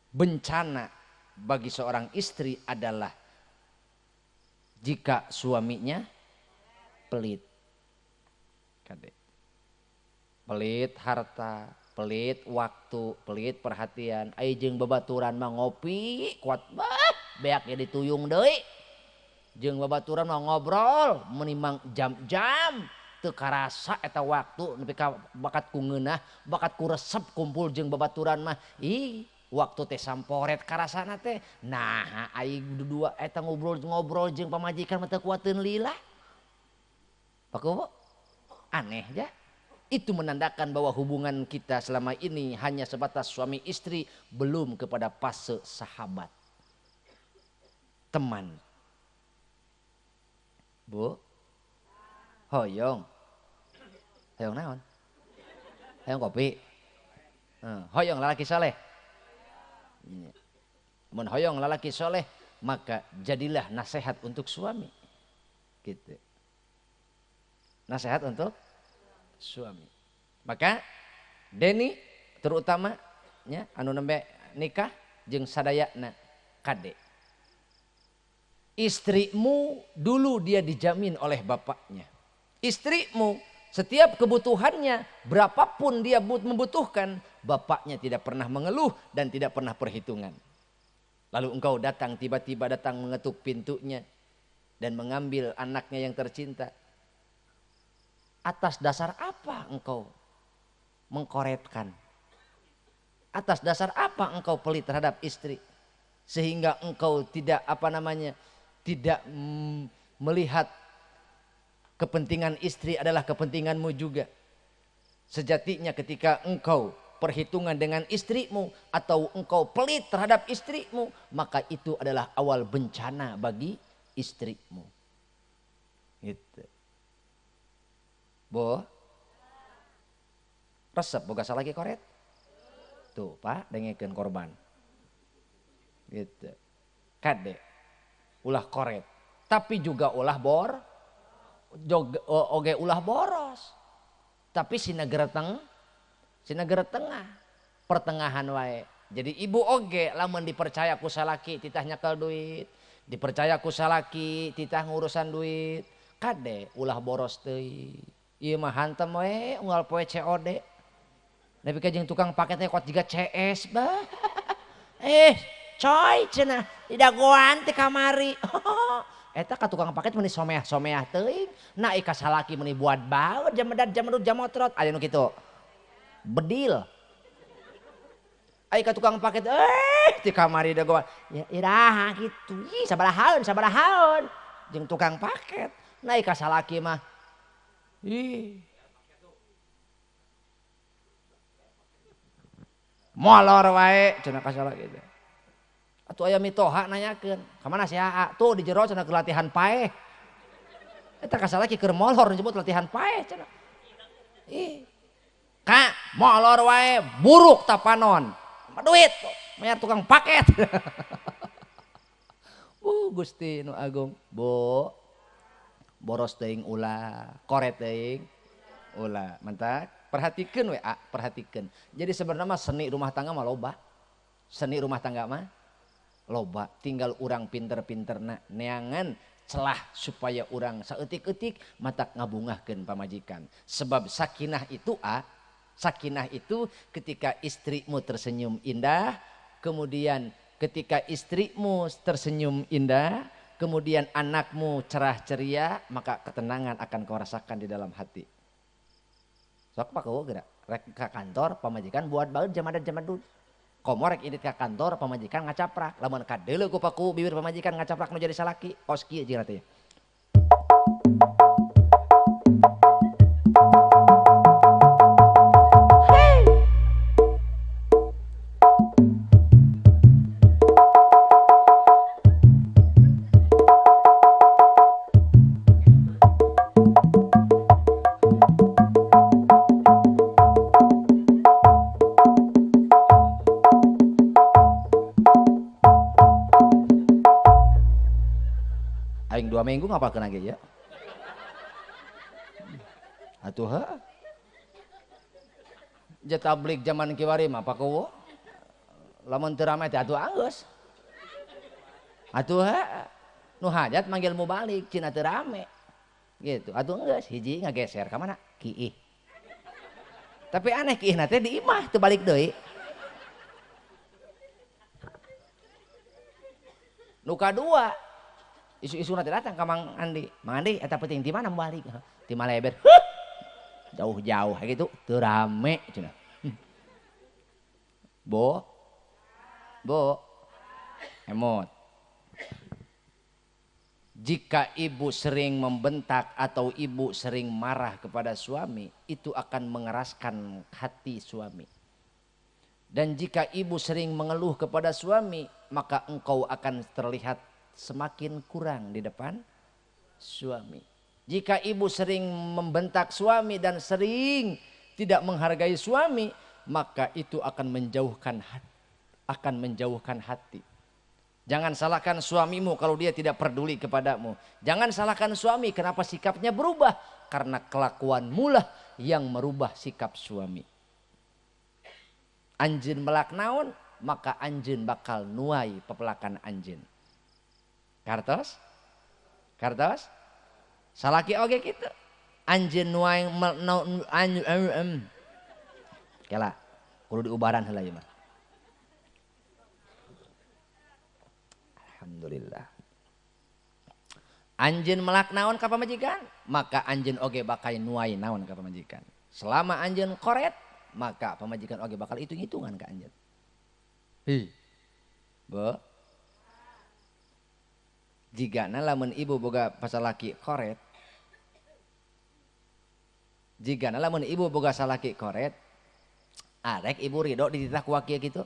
Bencana bagi seorang istri adalah jika suaminya pelit. Kade. Pelit harta, pelit waktu, pelit perhatian. Ai jeung babaturan mah ngopi kuat bah, beak ge dituyung deui. Jeung babaturan mah ngobrol menimang jam-jam teu karasa eta waktu nepi ka bakat ku ngeunah, bakat ku resep kumpul jeung babaturan mah. Ih, waktu teh samporet karasana teh. Nah, ai dua eta ngobrol-ngobrol jeung pamajikan mah teu kuateun lila. Pak Kuwu, aneh ya. Itu menandakan bahwa hubungan kita selama ini hanya sebatas suami istri, belum kepada fase sahabat, teman. Bu, hoyong, hoyong naon? Hoyong kopi. Hoyong lalaki soleh. Mun hoyong lalaki soleh, maka jadilah nasihat untuk suami. Gitu. Nasihat untuk suami. Maka Deni terutama nya anu nembe nikah jeung sadayana kade. Istrimu dulu dia dijamin oleh bapaknya. Istrimu setiap kebutuhannya berapapun dia membutuhkan, bapaknya tidak pernah mengeluh dan tidak pernah perhitungan. Lalu engkau datang tiba-tiba datang mengetuk pintunya dan mengambil anaknya yang tercinta. Atas dasar apa engkau mengkoretkan? Atas dasar apa engkau pelit terhadap istri? Sehingga engkau tidak tidak melihat kepentingan istri adalah kepentinganmu juga. Sejatinya ketika engkau perhitungan dengan istrimu atau engkau pelit terhadap istrimu, maka itu adalah awal bencana bagi istrimu. Gitu. Bo, resep boga salaki koret. Tuh Pak, dengekeun korban. Gitu. Kade, ulah koret. Tapi juga ulah bor, oge ulah boros. Tapi sinagera tengah, pertengahan wae. Jadi ibu oge lamun dipercaya ku salaki titah nyekel duit, dipercaya ku salaki titah ngurusan duit. Kade ulah boros teuing. Ieu mah hantem we unggal poe COD. Nepi ka jeung tukang paket teh kuat jiga CS bah. Coy cenah didagoan teh kamari. Eta ka tukang paket meuni someah-someah teuing. Na ka salaki meuni buat baut jamedad jamedud jamotrot aya nu kitu. Bedil. Ai ka tukang paket ti kamari dagoan. Ya iraha kitu. Ih sabarahaeun jeung tukang paket. Na ka salaki mah ih. Molor wae cenah ka salaki teh. Atuh aya mitoha nanyakeun, ka mana si Aa? Tuh di jero cenah keur latihan paeh. Eta ka salaki keur molor disebut latihan paeh cenah. Ih. Ka molor wae buruk tapanon. Duit mayar tukang paket. Gusti nu agung, Bu. Boros teuing ulah, koret teuing ulah. Mantak perhatikeun we, perhatikeun. Jadi sebenarnya mah seni rumah tangga mah loba. Seni rumah tangga mah loba, tinggal urang pinter-pinterna neangan celah supaya urang saeutik-eutik matak ngabungahkeun pamajikan. Sebab sakinah itu sakinah itu ketika istrimu tersenyum indah, kemudian ketika istrimu tersenyum indah, kemudian anakmu cerah ceria, maka ketenangan akan kau rasakan di dalam hati. Sok Pak Kuwu gerak rek ka kantor pamajikan buat baeud jamadan jamadud. Komo rek indit ka kantor pamajikan ngacaprak. Lamun kadeuleu ku Pak Kuwu bibir pamajikan ngacaprak nu jadi salaki, kos kieu jeung teh. Aing 2 minggu ngapalkeun lagi ya. Atuh heuh. Ja tablig zaman kiwari mah Pak Kuwu. Lamun teu rame teh atuh anggeus. Atuh heuh. Nu hajat manggil mubalik cenah teu rame. Gitu. Atuh geus hiji ngageser ka mana? Kiih. Tapi aneh kiihna teh di imah teu balik deui. Nu kadua isu-isuna teh datang ka Mang Andi. Mang Andi eta penting di mana balik? Di Maleber. Jauh-jauh gitu teu rame cenah. Bo. Bo. Emot. Jika ibu sering membentak atau ibu sering marah kepada suami, itu akan mengeraskan hati suami. Dan jika ibu sering mengeluh kepada suami, maka engkau akan terlihat semakin kurang di depan suami. Jika ibu sering membentak suami dan sering tidak menghargai suami, maka itu akan menjauhkan hati. Jangan salahkan suamimu kalau dia tidak peduli kepadamu. Jangan salahkan suami kenapa sikapnya berubah. Karena kelakuanmu lah yang merubah sikap suami. Anjeun melak naon, maka anjeun bakal nuai pepelakan anjeun. Kartos? Kartos? Salaki oge kitu. Anjeun nuai kela, kudu diubaran heula ieu mah. Alhamdulillah. Anjeun melak naon ka pamajikan, maka anjeun oge bakal nuai naon ka pamajikan. Selama anjeun koret, maka pamajikan oge bakal hitung-hitungan ka anjeun. Hi. Bo. Jigana lamun ibu boga pasalaki koret. Jigana lamun ibu boga salaki koret, arek ibu ridho dititah ku waki kitu.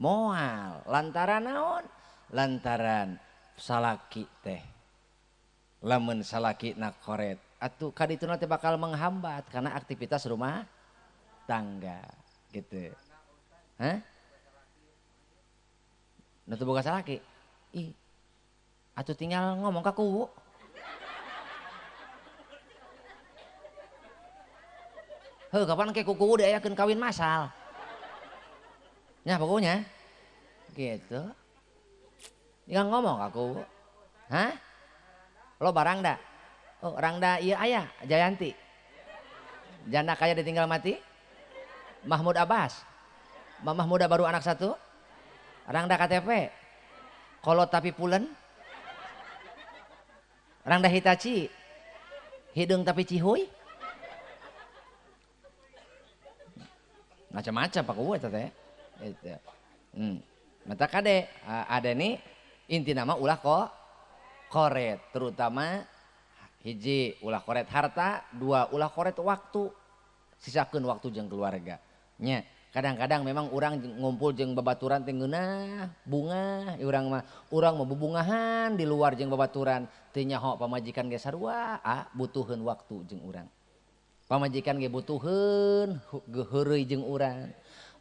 Moal lantaran naon? Lantaran salaki teh lamun salaki nak koret atuh kadituna teh bakal menghambat karena aktivitas rumah tangga gitu. Hah? Nu teu boga salaki? Ih. Atuh tinggal ngomong ka kuwu. Heuh kapan ke kuwu diayakeun kawin masal. Ya pokoknya gitu. Tinggal ngomong aku. Hah? Lo barang dah. Oh, rangda iya ayah Jayanti. Janda kaya ditinggal mati. Mahmud Abbas. Mamah muda baru anak satu. Rangda KTP. Kolot tapi pulen. Rangda Hitachi. Hidung tapi cihuy. Macam-macam pak gue teh. Itu. Mata kade ada nih inti nama ulah kok koret, terutama hiji ulah koret harta, dua ulah koret waktu, sisakeun waktu jeung keluarga. Nya, kadang-kadang memang urang ngumpul jeung babaturan teh ngeunah, bunga, urang mah bubungahan di luar jeung babaturan, teu nyaho pamajikan ge sarua, butuheun waktu jeung urang. Pamajikan ge butuheun heureuy jeung urang.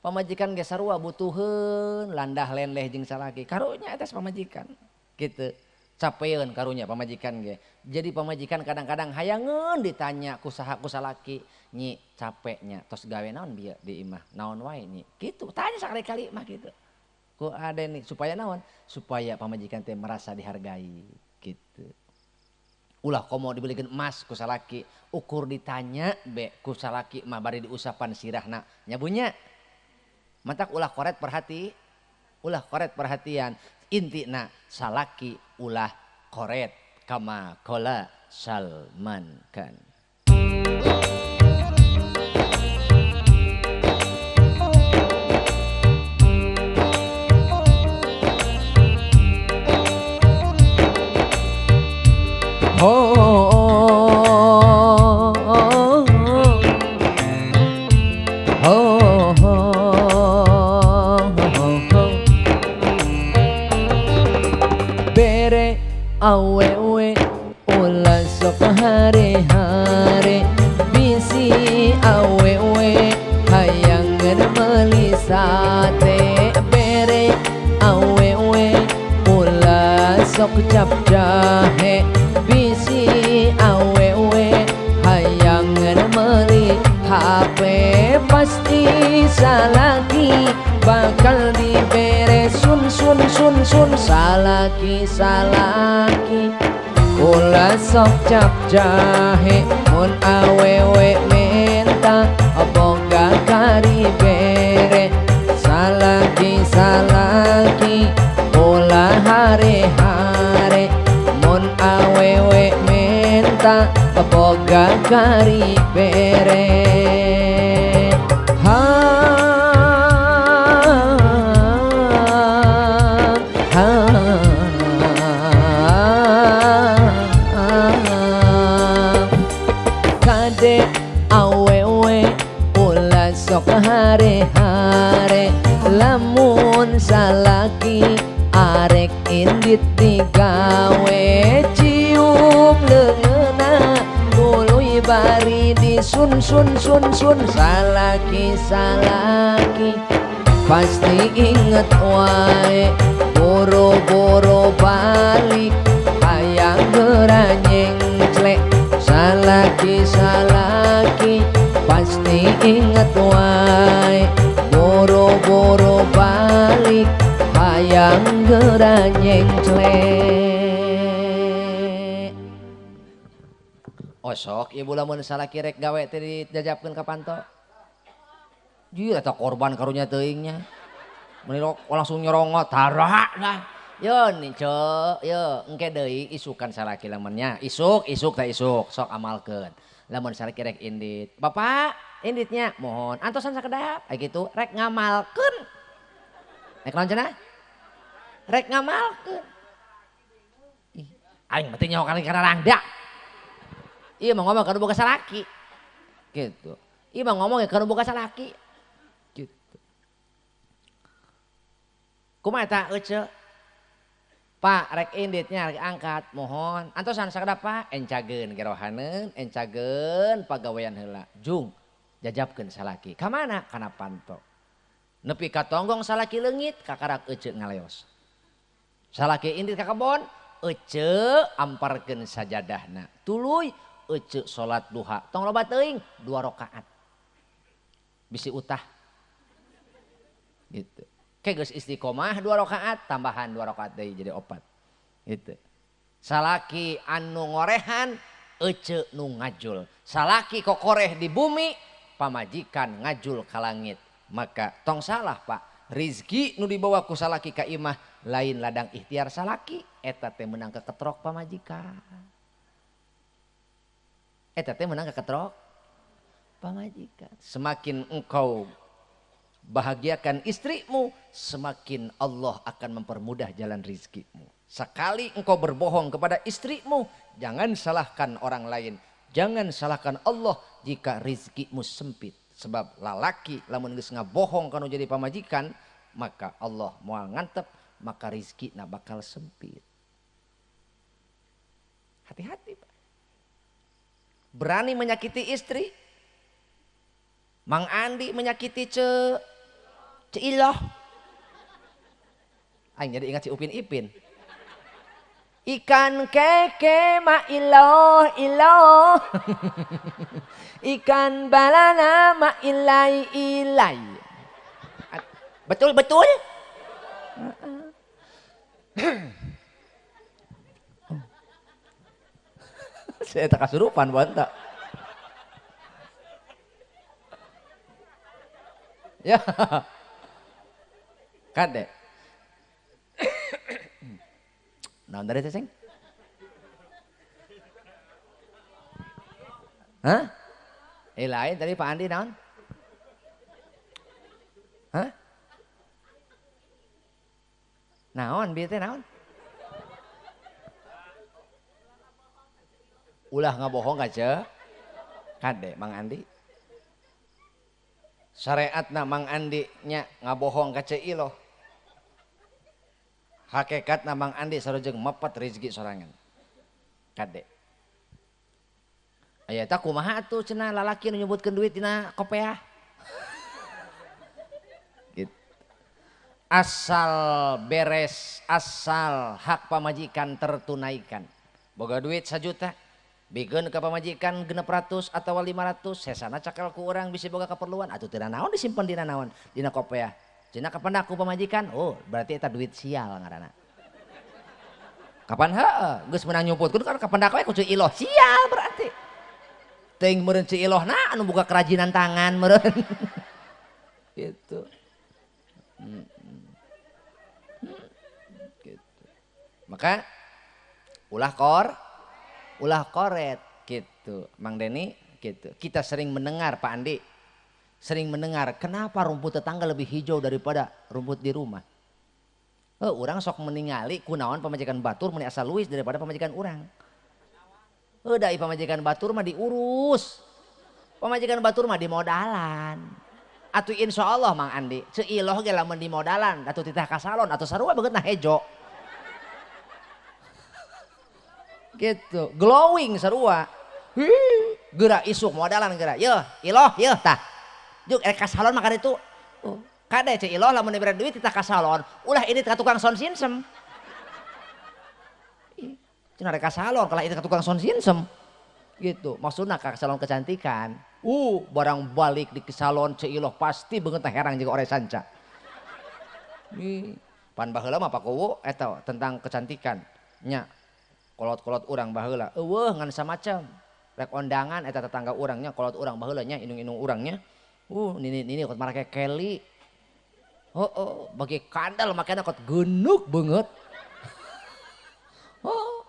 Pamajikan ge sarua butuheun landah lenleh jeung salaki. Karunya eta pamajikan. Gitu. Capeun karunya pamajikan ge. Jadi pamajikan kadang-kadang hayangeun ditanya ku saha ku salaki, "Nyi, capeknya tos gawe naon bieu di imah? Naon wae nyi?" Gitu. Tanya sakali-kali mah gitu. Ku ade nih supaya naon? Supaya pamajikan teh merasa dihargai gitu. Ulah komo dibelikan emas ku salaki, ukur ditanya be ku salaki mah bari diusapan sirahna. Nyabunya. Matak ulah koret perhati, ulah koret perhatian. Intina salaki ulah koret kama kola Salman Khan. Oh, oh, oh, oh, oh. Bere awewe ulah sok hare-hare, bisi awewe hayang meuli sate. Bere awewe ulah sok cap jahe, bisi awewe hayang meuli HP. Pasti Salaki salaki bakal dibere sun sun sun sun. Salaki salaki ulah sok cap jahe mun awewe menta boga kari bere. Salaki salaki ulah hare hare mun awewe menta boga kari bere. Ha ha kade awewe ulah sok hare-hare lamun salaki arek indit digawe cium leungeunna tuluy bari disun sun sun sun. Salaki salaki pasti inget wae boro-boro balik hayang geura nyengcle. Salaki salaki pasti inget wae boro-boro balik hayang geura nyengcle. Osok ibu lamun salaki rek gawe teh dijajabkeun ka panto. Jir eta korban karunya teuingnya. Meuni langsung nyorongot tara lah. Yo nih cek, yo engke deui isukan salaki lamunnya. Isuk, isuk teh isuk, sok amalkeun. Lamun salaki rek indit. Bapak, inditnya mohon antosan sakedap. Aya kitu rek ngamalkeun. Rek naon cenah? Rek ngamalkeun. Ih, aing mah teu nyaho kali kana rangda. Ieu mah ngomong kana boga salaki. Gitu. Ieu mah ngomong kana boga salaki. Gitu. Kumaha eta ece? Pak rek inditnya rek angkat mohon antosan sakedap Pak encageun gerohaneun encageun pagawean heula jung jajabkeun salaki ka mana kana panto nepi ka tonggong salaki leungit kakarak ece ngaleos salaki indit ka kebon ece amparkeun sajadahna tuluy ece salat duha tong loba teuing 2 rakaat bisi utah gitu. Kayak geus istiqomah 2 rakaat tambahan 2 rakaat deui jadi 4 gitu. Salaki anu ngorehan ece nu ngajul. Salaki kokoreh di bumi pamajikan ngajul ka langit. Maka tong salah Pak, rizki nu dibawa ku salaki ka imah lain ladang ikhtiar salaki eta teh meunang keketrok pamajikan. Eta teh meunang keketrok pamajikan. Semakin engkau bahagiakan istrimu, semakin Allah akan mempermudah jalan rizkimu. Sekali engkau berbohong kepada istrimu, jangan salahkan orang lain, jangan salahkan Allah jika rizkimu sempit. Sebab lalaki lamun geus ngabohong kanu jadi pamajikan, maka Allah moal ngantep, maka rizkina bakal sempit. Hati-hati Pak. Berani menyakiti istri, Mang Andi menyakiti Ce Iloh. Aing jadi ingat si Upin Ipin. Ikan keke ma iloh iloh. Ikan balana ma ilai ilai. Betul betul. Saya tak kasurupan bontak. Ya. Kade. Naon tadi teh, Seng? Hah? Lain tadi Pak Andi naon? Hah? Naon bieu teh naon? Ulah ngabohong aja. Kade Mang Andi. Syariatna Mang Andi nya ngabohong ka Ceu Iloh. Hakikatna Mang Andi sarojeng mepet rezeki sorangan. Kade. Aya eta kumaha atuh cenah lalaki nu nyebutkeun duit dina kopeah. Gitu. Asal beres, asal hak pamajikan tertunaikan. Boga duit 1 juta, Bikeun ka pamajikan 600 atawa 500 sesana cakal ku urang bisi boga keperluan atuh teu naon disimpen dina naon dina kopeah. Cenah kapan aku pamajikan? Oh, berarti eta duit sial ngaranna. Kapan heeh geus meunang nyumputkeun kan kapan we ku Ceu Iloh sial berarti. Teuing meureun Ceu Ilohna anu boga kerajinan tangan meureun. Gitu. Gitu. Maka ulah koret gitu. Mang Deni gitu. Kita sering mendengar Pak Andi, sering mendengar kenapa rumput tetangga lebih hijau daripada rumput di rumah. Urang sok meningali kunaon pamajikan batur meni asa luwis daripada pamajikan urang. Dai pamajikan batur mah diurus. Pamajikan batur mah dimodalan. Atuh insya Allah Mang Andi, Ceu Iloh ge lamun dimodalan atuh titah ka salon atuh sarua beungeutna hejo. Gitu, glowing sarua. Hih, geura isuk modalan geura. Yeuh, Iloh yeuh tah. Juk ka salon mah itu. Kade Ceu Iloh lamun dibere duit titah ka salon, ulah ini ka tukang sound system. Cenah rek ka salon kalah ini ka tukang sound system. Gitu, maksudna ka salon kecantikan. Barang balik di salon Ceu Iloh pasti beungeutna herang jeung ore sanca. Ih, pan baheula mah Pak Kuwu eta tentang kecantikan. Nya, kolot-kolot urang baheula eueuh ngan samacam. Rek ondangan eta tetangga urang nya kolot urang baheula nya indung-indung urang nya. Nini kot marake Kelly. Oh, bagi kandel makana kot geunuk beungeut. Oh,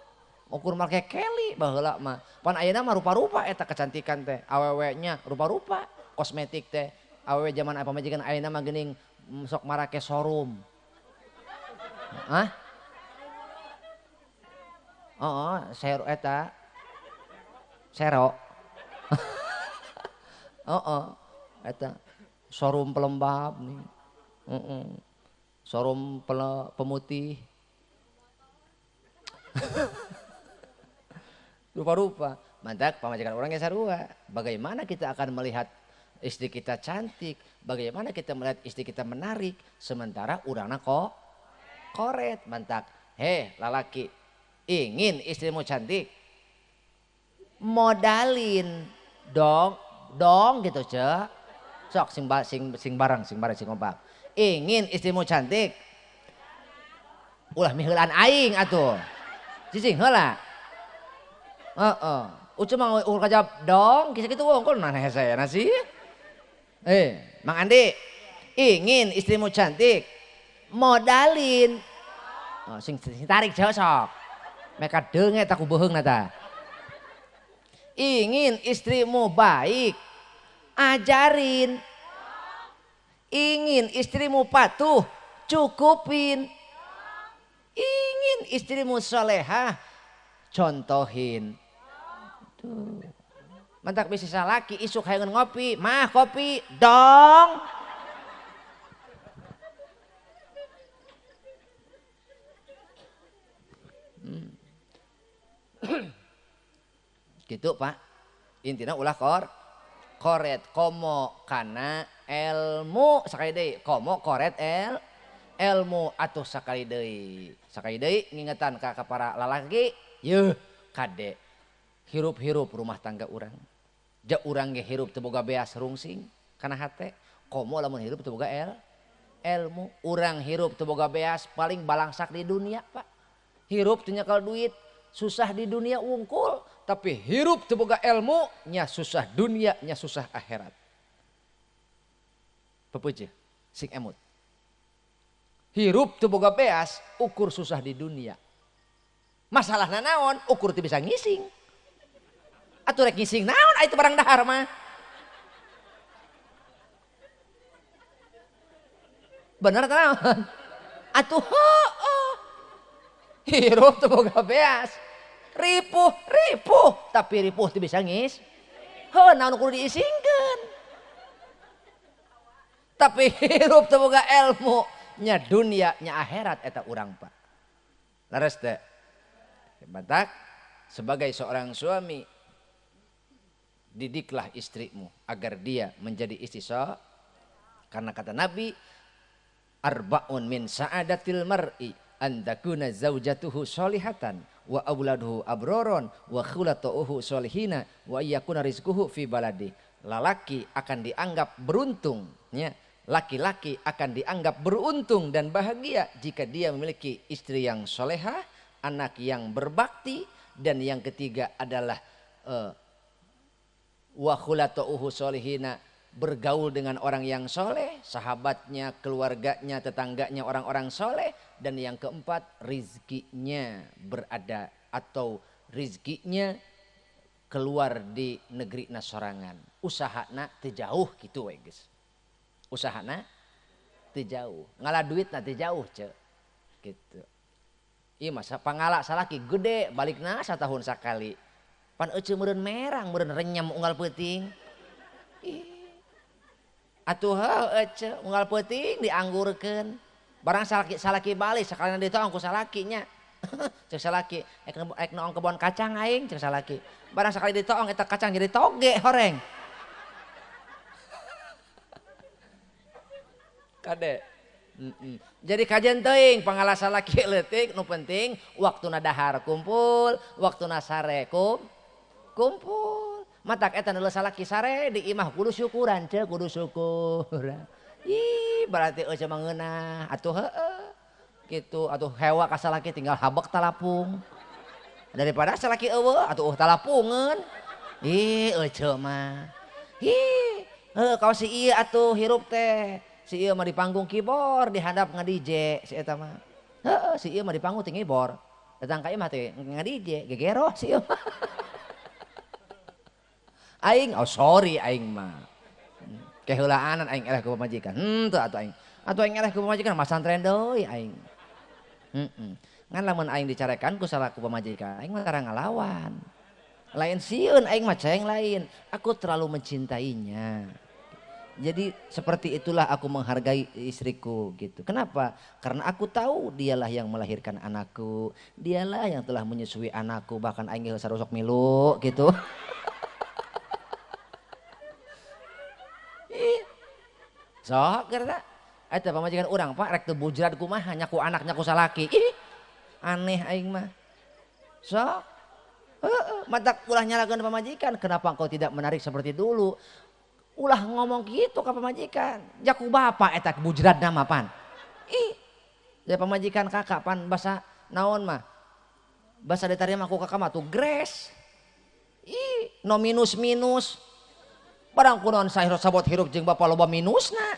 ukur make Kelly baheula mah. Pan ayeuna mah rupa-rupa eta kecantikan teh, awewe nya rupa-rupa, kosmetik teh. Awewe zaman pamajikan ayeuna mah geuning sok marake showroom. Hah? Oh, sero eta. Sero. Oh, eta showroom pelembab nih. Showroom pemutih. Rupa-rupa. Mantak pamajikan orang yang sarua. Bagaimana kita akan melihat istri kita cantik, bagaimana kita melihat istri kita menarik, sementara urangna kok koret. Mantak, heh lalaki, ingin istrimu cantik, modalin dong, dong gitu cek. Sok sing bareng, sing bareng sing ngobak. Ingin istrimu cantik, ulah miheulaan aing atuh. Cicing heula. Heeh. Ucu mah ukur kajab dong, kisah kitu wongkol nah hese sih. Mang Andi, ingin istrimu cantik, modalin. Oh, sing tarik jauh sok. Meka deunge tak ku beuheungna ta. Ingin istrimu baik, ajarin. Ingin istrimu patuh, cukupin. Ingin istrimu solehah, contohin. Tuh. Mantak bisa salaki isuk hayang ngopi, mah kopi dong. Gitu Pak. Intinya ulah koret komo kana ilmu sakali deui, komo koret ilmu atuh sakali deui. Sakali deui ngingetan ka para lalaki, yeuh kade hirup-hirup rumah tangga urang. Ja urang ge hirup teu boga beas rungsing kana hate, komo lamun hirup teu boga ilmu. Urang hirup teu boga beas paling balangsak di dunia, Pak. Hirup teu nyekel duit, susah di dunia wungkul, tapi hirup teu boga ilmu nya susah dunia nya susah akhirat. Pepeje sing emut. Hirup teu boga beas ukur susah di dunia. Masalahna naon ukur teu bisa ngising. Atuh rek ngising naon aya teu barang dahar mah. Bener teu naon? Atuh heueuh. Hirup teu boga beas. Ripuh, ripuh, tapi ripuh teu bisa ngis. Heuh naon kudu diisingkeun. Tapi hirup teu boga ilmu nya dunia nya akhirat eta urang Pak. Leres teh. Batak sebagai seorang suami didiklah istrimu agar dia menjadi istri so. Karena kata Nabi arbaun min sa'adatil mar'i an takuna zaujatuhu sholihatan wa auladuhu abroron wa khulatuhu solihina wa yakuna rizquhu fi baladi. Lalaki akan dianggap beruntung ya. Laki-laki akan dianggap beruntung dan bahagia jika dia memiliki istri yang solehah, anak yang berbakti, dan yang ketiga adalah wa khulatuhu solihina, bergaul dengan orang yang soleh, sahabatnya, keluarganya, tetangganya orang-orang soleh, dan yang keempat rizkinya berada atau rizkinya keluar di negeri nasorangan, usahana teu jauh gitu we geus. Usahana teu jauh, ngala duitna teu jauh ce gitu. Ieu masa pangala salaki gede balikna satahun sakali. Pan euceu meureun merang, meureun renyem unggal peuting. Ih. Atuh heuh euceu unggal peuting dianggurkeun. Barang salaki salaki balik sakalina ditoong ku salakinya. Cek salaki, ek noong kebon kacang aing cek salaki. Barang sakali ditoong eta kacang jadi toge horeng. Kade. Jadi kajian teuing pangala salaki leutik nu penting waktuna dahar kumpul, waktuna sare kumpul. Matak eta nu salaki sare di imah kudu syukuran ceu, kudu syukuran. Ih, berarti euceu mah ngeunah atuh heueuh. Gitu atuh hewa ka salaki tinggal habek talapung. Daripada salaki eueuh atuh talapungeun. Ih, euceu mah. Ih, heuh kawas si ieu atuh hirup teh. Si ieu mah di panggung keyboard, dihandap nga-DJ si eta mah. Heeh, si ieu mah di panggung teh ngibor. Datang ka imah teh nga-DJ, gegeroh si ieu mah. Aing, oh sorry aing mah. Keheulaanan aing eleh ku pamajikan. Henteu atuh aing. Atuh aing eleh ku pamajikan masantren deui aing. Heeh. Ngan lamun aing dicarekan ku salaku pamajikan, aing mah tara ngalawan. Lain sieun aing mah ceng lain. Aku terlalu mencintainya. Jadi seperti itulah aku menghargai istriku gitu. Kenapa? Karena aku tahu dialah yang melahirkan anakku, dialah yang telah menyusui anakku, bahkan aing geus sarosok milu gitu. Sok geura eta pamajikan urang Pak rek teu bujrad kumaha nya ku anak nya ku salaki. Ih, aneh aing mah. Sok. Heeh, matak ulah nyalakeun pamajikan, kenapa engkau tidak menarik seperti dulu? Ulah ngomong gitu ka pamajikan. Jaku bapak eta bujradna mah pan. Ih, ya pamajikan kakak pan basa naon mah? Basa ditarima ku kakak mah tuh gres. Ih, no minus-minus. Barang kunaon sahiro sabot hirup jeung bapak loba minusna.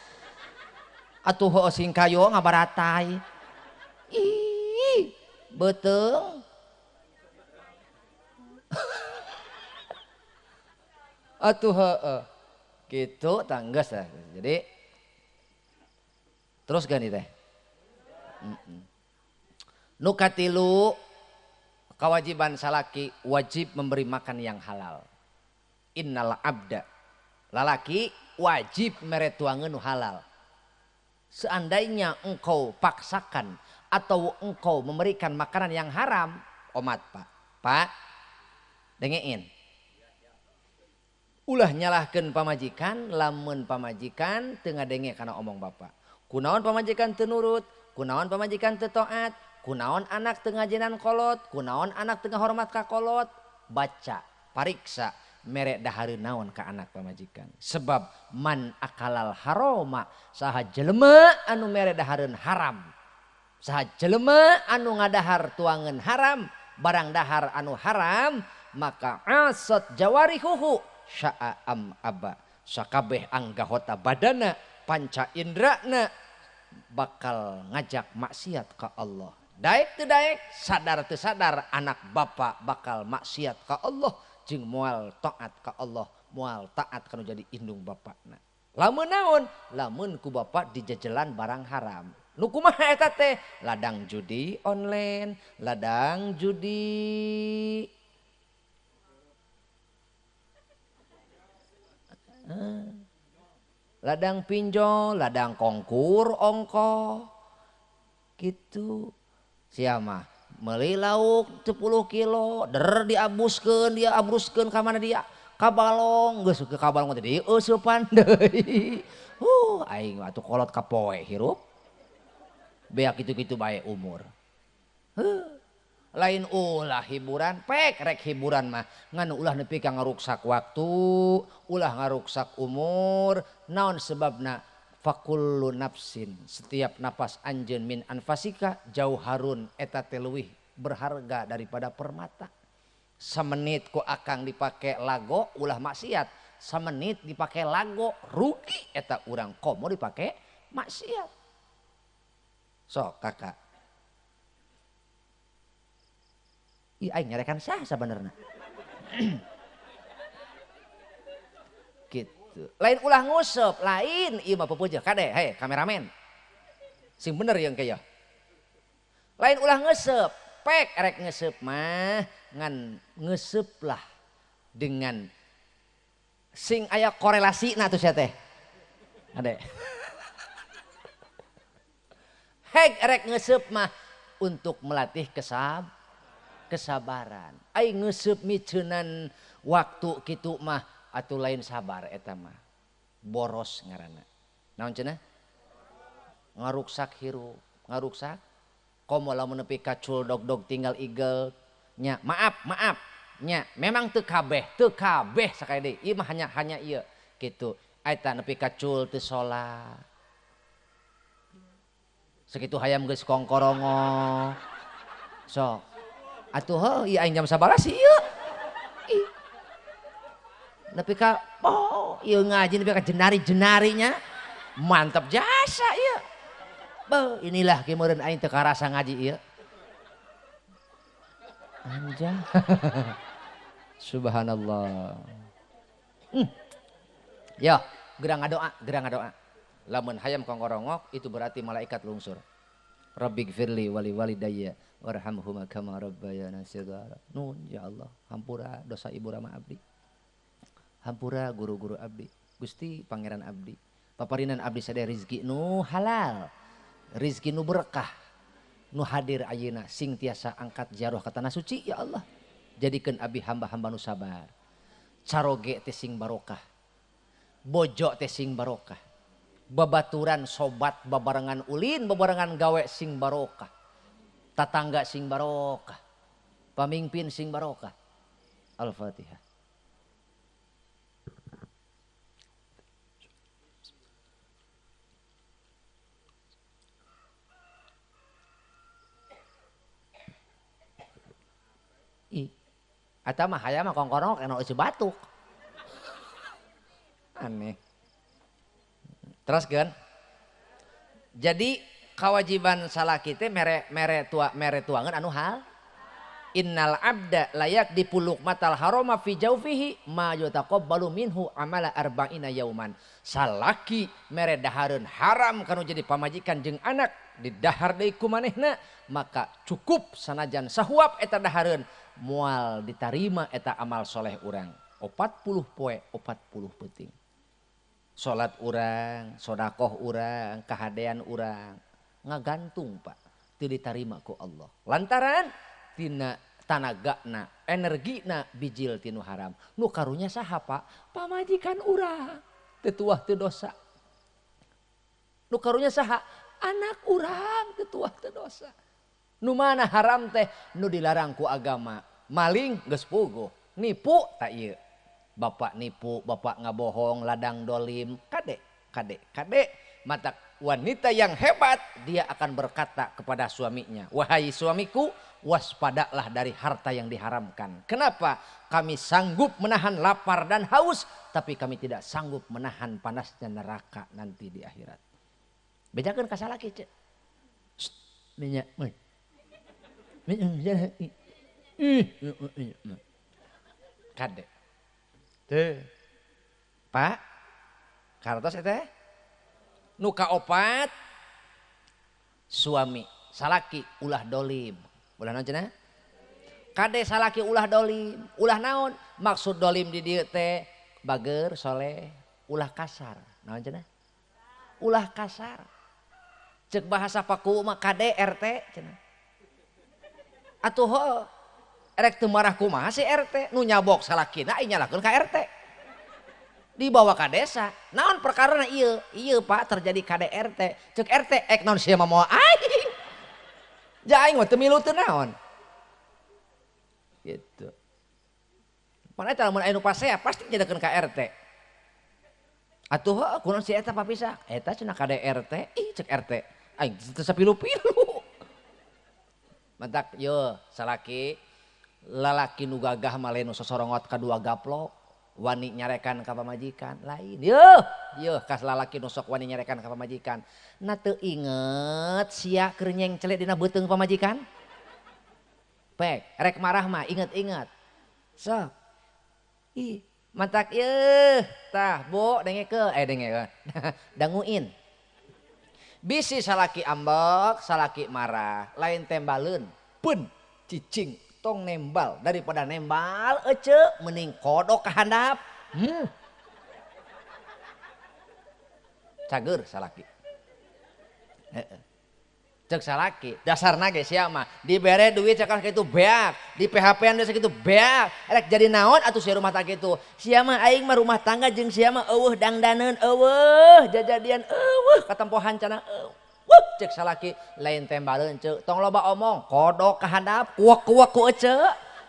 Atuh heueuh singkayo ngabaratai. Ih, beuteung. Atuh heueuh. Gitu tanggas lah. Jadi terus gani teh. Nu katilu kewajiban salaki wajib memberi makan yang halal. Innal abda, lalaki wajib mere tuangeun nu halal. Seandainya engkau paksakan atau engkau memberikan makanan yang haram, omat Pak. Pak, dengein. Ulah nyalahkeun pamajikan lamun pamajikan teu ngadenge kana omong bapak. Kunaon pamajikan teu nurut, kunaon pamajikan teu taat, kunaon anak teu ngajenan kolot, kunaon anak teu ngahormat ka kolot, baca, pariksa mere dahareun naon ka anak pamajikan. Sebab man akalal haroma, saha jelema anu mere dahareun haram. Saha jelema anu ngadahar tuangeun haram, barang dahar anu haram, maka asat jawarihuhu sya'a am aba, sakabeh anggahota badana panca indrana bakal ngajak maksiat ka Allah. Daek teu daek, sadar teu sadar anak bapak bakal maksiat ka Allah jeung moal taat ka Allah, moal taat kanu jadi indung bapakna. Lamun naon? Lamun ku bapak dijejelan barang haram. Nu kumaha eta teh? Ladang judi online, ladang judi ladang pinjol, ladang kongkur ongko gitu. Siapa meuli lauk 10 kilo, der diabuskeun, dia abruskeun ka mana dia? Ka balong, geus ke ka balong teh dieusupan deui. Aing atuh kolot ka poe hirup. Beak kitu-kitu bae umur. Heuh. Lain ulah hiburan, pek rek hiburan mah ngan ulah nepi ka ngaruksak waktu, ulah ngaruksak umur. Naon sebabna? Fakullu nafsin, setiap napas anjeun min anfasika jauharun eta teh leuwih berharga daripada permata. Samenit ku akang dipake lago ulah maksiat, samenit dipake lago rugi eta urang komo dipake maksiat. Sok kakak. Ih, aing nyarekan sah sabenerna. Gitu. Lain ulah nguseup, lain ieu mah pepuja kade, hei kameramen. Sing bener yang kaya. Lain ulah nguseup, pek erek nguseup mah ngan nguseup lah dengan sing aya korelasina tuh sia teh. Ade. Hek erek nguseup mah untuk melatih kesabaran. Ai nguseup miceunan waktu kitu mah atuh lain sabar eta mah. Boros ngaranna. Naon cenah? Ngaruksak hirup, ngaruksak. Komo lamun nepi ka cul dog-dog tinggal igel nya. Maaf, maaf. Nya, memang teu kabeh sakali deui. Ieu mah hanya ieu kitu. Eta nepi ka cul teu salat. Sakitu hayam geus kongkorongo. Sok. Atuh heuh ieu aing jam 11 ieu. Ih. Nepi ka oh ieu ngaji nepi ka jenari-jenarinya. Mantap jasa ieu. Beuh inilah ki meureun aing teu karasa ngaji ieu. Anjay. Subhanallah. Ya, gerang ngadoa, gerang ngadoa. Lamun hayam kongkorongok itu berarti malaikat lungsur. Rabbighfirli wali walidayya warhamhuma kama rabbayana shighara. Nun ya Allah, hampura dosa ibu rama abdi. Hampura guru-guru abdi, Gusti Pangeran abdi. Paparinan abdi sadaya rizki nu halal, rizki nu berkah, nu hadir ayeuna sing tiasa angkat jaroh ka tanah suci ya Allah. Jadikeun abdi hamba-hamba nu sabar. Caroge teh sing barokah. Bojo teh sing barokah. Babaturan sobat babarengan ulin babarengan gawe sing barokah. Tatangga sing barokah. Pamimpin sing barokah. Al-Fatihah. Ih, atau mah hayam mah kongkorong kena ucu batuk. Aneh. Terus kan? Jadi kewajiban salaki teh mere tuangan anu hal. Innal abda layak dipuluk matal haroma fi jaufihi ma yutaqabbalu minhu amala arba'ina yauman. Salaki mere dahareun haram kanu jadi pamajikan jeung anak didahar deui ku manehna, maka cukup sanajan sahuap eta dahareun moal ditarima eta amal soleh urang. 40 poe 40 peuting. Salat urang, sodakoh urang, kahadean urang ngagantung Pak, teu ditarima ku Allah. Lantaran tina tanagana, energina bijil tinu haram. Nu karunya saha Pak? Pamajikan urang, teu tuah teu dosa. Nu karunya saha? Anak urang, teu tuah teu dosa. Nu mana haram teh? Nu dilarang ku agama. Maling geus puguh, nipu tak ieu. Bapak nipu, bapak ngabohong, ladang dolim, kade, kade, kade. Mata wanita yang hebat, dia akan berkata kepada suaminya, wahai suamiku, waspadalah dari harta yang diharamkan. Kenapa? Kami sanggup menahan lapar dan haus, tapi kami tidak sanggup menahan panasnya neraka nanti di akhirat. Bejakeun ka salaki cek. Minyak. Kade. Teu. Pak, kartos eta? Nu kaopat suami salaki ulah dolim. Ulah naon cenah? Kade salaki ulah dolim. Ulah naon? Maksud dolim di dieu teh bager soleh, ulah kasar. Naon cenah? Ulah kasar. Cek bahasa paku mah kade RT cenah. Atuh heuh erek teu marah kumaha si RT nu nyabok salakina aing nyalahkeun ka RT. Dibawa ka desa. Naon perkarana ieu? Ieu Pak terjadi KDRT. Cek RT ek naon sia mah moal aing. Ja aing mah teu milu teu naon. Gitu. Pan eta lamun aya nu pasea pasti nyedekeun ka RT. Atuh heuh kunaon si eta papisah? Eta cenah ka RT, ih cek RT. Aing teu sapilu-pilu. Mantak yo salaki lalaki nu gagah mah lain nu sosorongot kadua gaplok wani nyarekan ka pamajikan lain. Yo, yo kas lalaki nu sok wani nyarekan ka pamajikan. Na teu inget sia keur nyengcele dina beuteung pamajikan? Pek, rek marah mah inget-inget. Sok. Ih, mantak yeuh, tah bu dengekeun, dengekeun. Danguin. Bisi salaki ambek, salaki marah, lain tembaleun, pun cicing tong nembal daripada nembal ece mending kodok ka handap. Cager salaki. Heeh. Cek salaki, dasarna ge sia mah dibere duit cakal kitu beak, di PHP-an geus kitu beak, rek jadi naon atuh sia rumah tangga kitu. Sia mah aing mah rumah tangga jeung sia mah eueuh dangdaneun eueuh, jajadian eueuh katempohan cenah eueuh. Cek salaki lain tembaleun ceuk, tong loba omong, kodok ka handap, kuek-kuek ku ece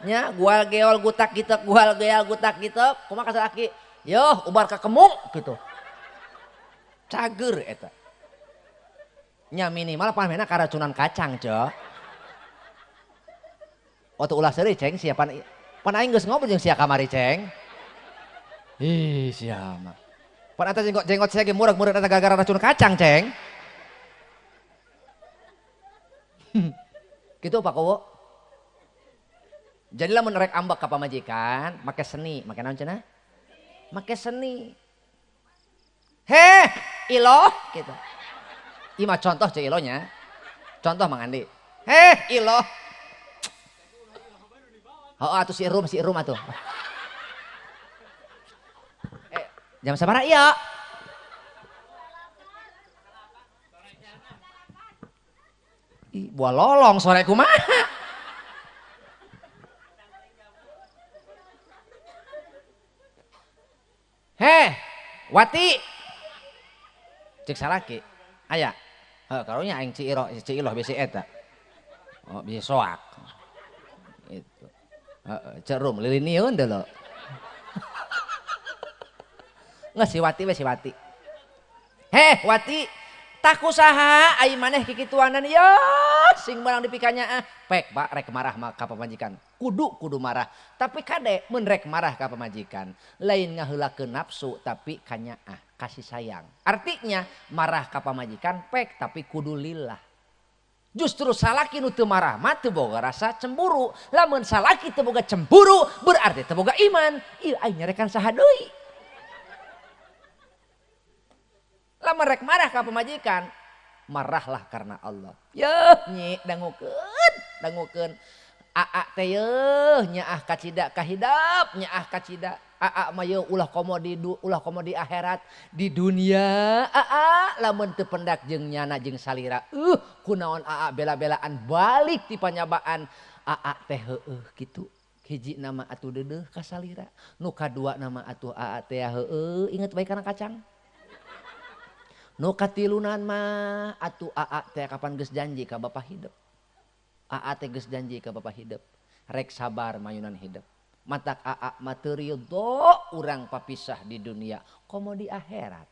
nya gual geol gutak gitek, gual geol gutak gitek, kumaha ka salaki? Yoh ubar ka kemung kitu. Cager eta. Nya minimal pamena karacunan kacang cok. Waktu ulah seuri ceng sia pan aing geus ngobrol jeung sia kamari ceng. Ih sia mah. Pan eta jenggot sia ge murag-murag eta gara-gara racun kacang ceng. Gitu Pak Kowo. Jadi lamun rek ambek ka pamajikan make seni, make naon cenah? Make seni. Heh, iloh gitu. Ima contoh cek ilonya. Contoh Mang Andi. Heh, iloh. Oh, atuh si Rum atuh. Jam sabaraha ieu? Ih, buah lolong sore kumaha. Heh, Wati. Cek salaki. Aya. Heuh, karunya aing Ci Iloh bisi eta. Oh, bisi soak. Itu. Heeh, cek Rum lilinieun deuleu. Geus si Wati we si Wati. Heh, Wati, takusaha ai maneh kikituanan ye sing meunang dipikanya ah. Pek Pak rek marah mah ka pamajikan. Kudu marah. Tapi kade mun rek marah ka pamajikan, lain ngaheulakeun nafsu tapi kanyaah, kasih sayang. Artinya marah ka pamajikan pek tapi kudu lillah. Justru salaki nu teu marah mah teu boga rasa cemburu. Lamun salaki teu boga cemburu berarti teu boga iman. Ieu aing nyarekan saha deui. Lamun rek marah ka pamajikan, marahlah karena Allah. Yeuh nyi dangukeun. Aa teh yeuh nyaah kacida kahidap, nyaah kacida. Aa mah yeuh ulah komo di akhirat, di dunia. Aa lamun teu pendak jeung nyana jeung salira. Kunaon aa bela-belaan balik ti panyabaan. Aa teh heueuh kitu. Hiji nama atuh deudeuh ka salira, nu kadua nama atuh aa teh heueuh inget bae kana kacang. Nu katilunan mah atuh aa teh kapan geus janji ka bapa hidup. Aa teh geus janji ka bapa hidup. Rek sabar mayunan hidup. Matak aa mah teu ridho urang papisah di dunia komo di akhirat.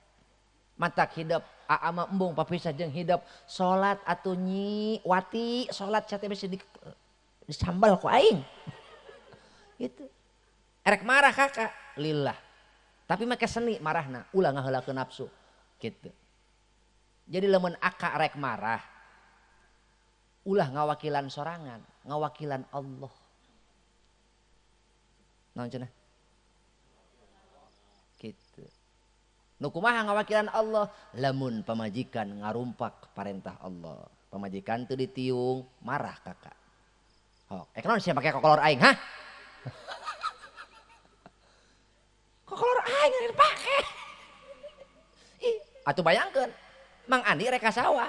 Matak hidup aa mah embung papisah jeung hidup. Salat atuh nyi Wati salat sia teh bisi disambal ku aing. Gitu. Erek marah kakak lillah. Tapi make seni marahna ulah ngaheulakeun nafsu. Gitu. Jadi lamun aka rek marah ulah ngawakilan sorangan, ngawakilan Allah. Naon cenah? Gitu. Nu kumaha ngawakilan Allah? Lamun pamajikan ngarumpak parentah Allah. Pamajikan teu ditiung, marah kakak. Hok, naon sia make kokolor aing, hah? Kokolor aing dipake. Ih, atuh bayangkeun. Mang Andi rek ka sawah.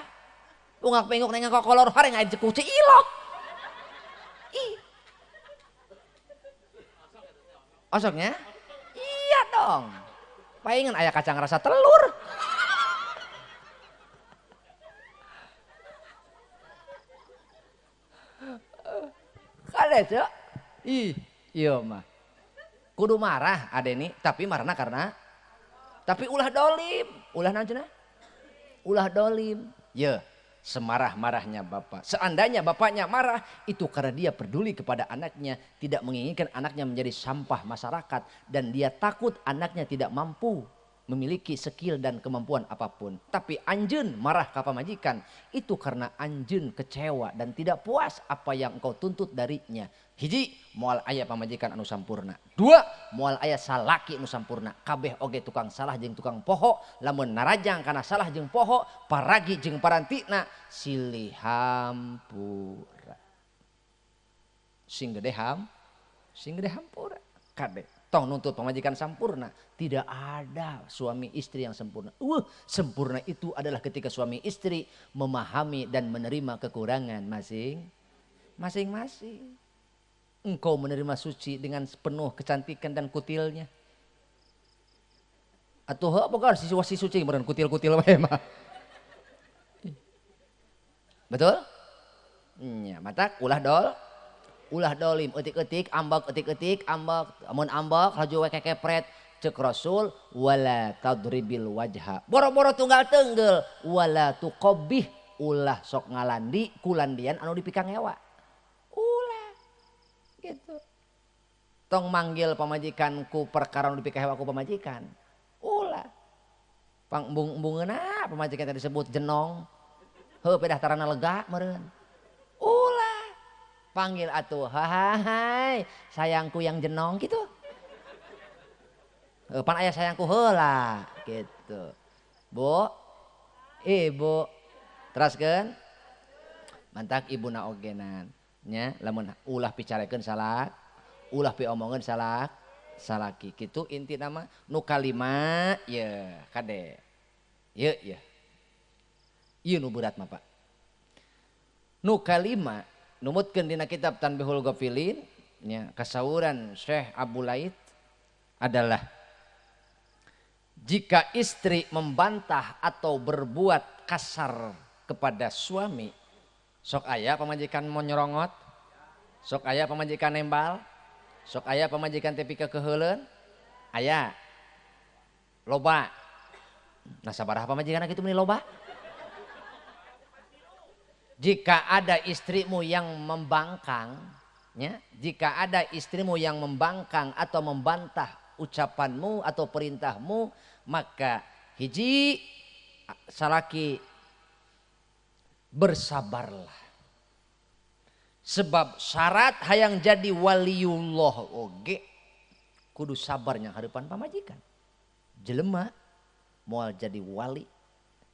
Ungak-penguk neng kokolor hareng aing ceuk Ci Iloh. Ih. Osoknya? Iya dong. Palingan aya kacang rasa telur. Kade cek. Ih, iya mah. Kudu marah adeni, tapi marahna karena tapi ulah dolim, ulah naon cenah? Ulah dolim. Ye, semarah-marahnya bapak. Seandainya bapaknya marah, itu karena dia peduli kepada anaknya, tidak menginginkan anaknya menjadi sampah masyarakat, dan dia takut anaknya tidak mampu memiliki skill dan kemampuan apapun. Tapi anjeun marah ka pamajikan, itu karena anjeun kecewa dan tidak puas apa yang engkau tuntut darinya. Hiji, moal aya pamajikan anu sampurna. Dua, moal aya salaki anu sampurna. Kabeh oge tukang salah jeung tukang poho, lamun narajang kana salah jeung poho, paragi jeung parantina silih hampura. Sing gede ham, sing gede hampura. Kade tong nuntut pamajikan sampurna. Tidak ada suami istri yang sempurna. Sempurna itu adalah ketika suami istri memahami dan menerima kekurangan masing-masing. Engkau menerima Suci dengan penuh kecantikan dan kutilnya. Atuh heuh boga si Suci meureun kutil-kutil wae mah. Betul? Nya, matak ulah dol. Ulah dolim, eutik-eutik, ambek, eutik-eutik, ambek, amun ambek laju we kekepret. Cek Rasul wala tadribil wajha. Boro-boro tunggal tenggel wala tuqabbih, ulah sok ngalandi kulandian anu dipikangewa. Ulah. Gitu. Tong manggil pamajikan ku perkara anu dipikahewa ku pamajikan. Ulah. Pang embung-embungeuna pamajikan tadi disebut jenong. Heuh pedah tarana lega meureun. Ulah. Panggil atuh, hai sayangku yang jenong gitu. Pan aya sayangku heula gitu. Bu, ibu, teraskeun. Mantak ibuna ogenan nya lamun ulah picarekeun salah, ulah piomongeun salah, salaki kitu inti nama nu kalima ye kade. Ye ye. Ieu nu berat mah Pak. Nu kalima numutkeun dina kitab Tanbihul Ghafilin nya kasauran Syekh Abu Laith adalah jika istri membantah atau berbuat kasar kepada suami, sok aya pamajikan mau nyerongot, sok aya pamajikan nembal, sok aya pamajikan tepi kekeuheuleun, aya loba. Nah sabaraha pamajikan kitu meuni loba? Jika ada istrimu yang membangkang, ya, jika ada istrimu yang membangkang atau membantah ucapanmu atau perintahmu, maka hiji salaki bersabarlah. Sebab syarat hayang jadi waliullah oge kudu sabarnya hadapan pamajikan. Jelema moal jadi wali,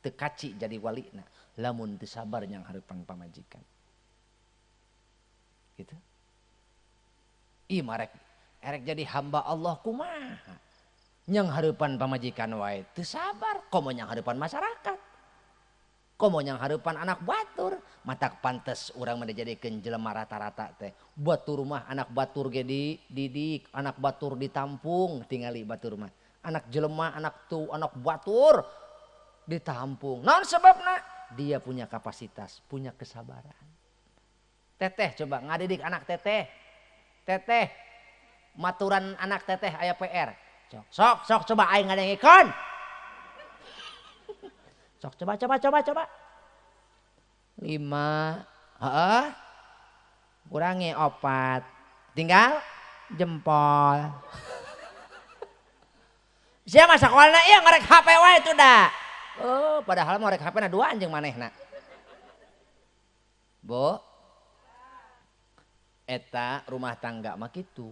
teu kaci jadi wali nah, lamun teu sabar nyang harapan pamajikan. Gitu. Ih marek erek jadi hamba Allah kumaha? Nyang harapan pamajikan wae teu sabar, komo nyang harapan masyarakat. Komo nyang harapan anak batur, matak pantes urang mah dijadikeun jelema rata-rata teh. Batur mah anak batur ge dididik, anak batur ditampung, tingali batur mah. Anak jelema, anak tu, anak batur ditampung. Naon sebabna? Dia punya kapasitas, punya kesabaran. Teteh coba ngadidik anak teteh. Teteh maturan anak teteh aya PR. Sok sok sok coba aing ngadengikeun. Sok coba coba coba coba. 5, heeh. Kurangi 4. Tinggal jempol. Siapa sekolahna ieu ngarek HP wae itu dah. Oh, padahal mau rek HP na 2 anjing manehna. Bo, eta rumah tangga mah kitu.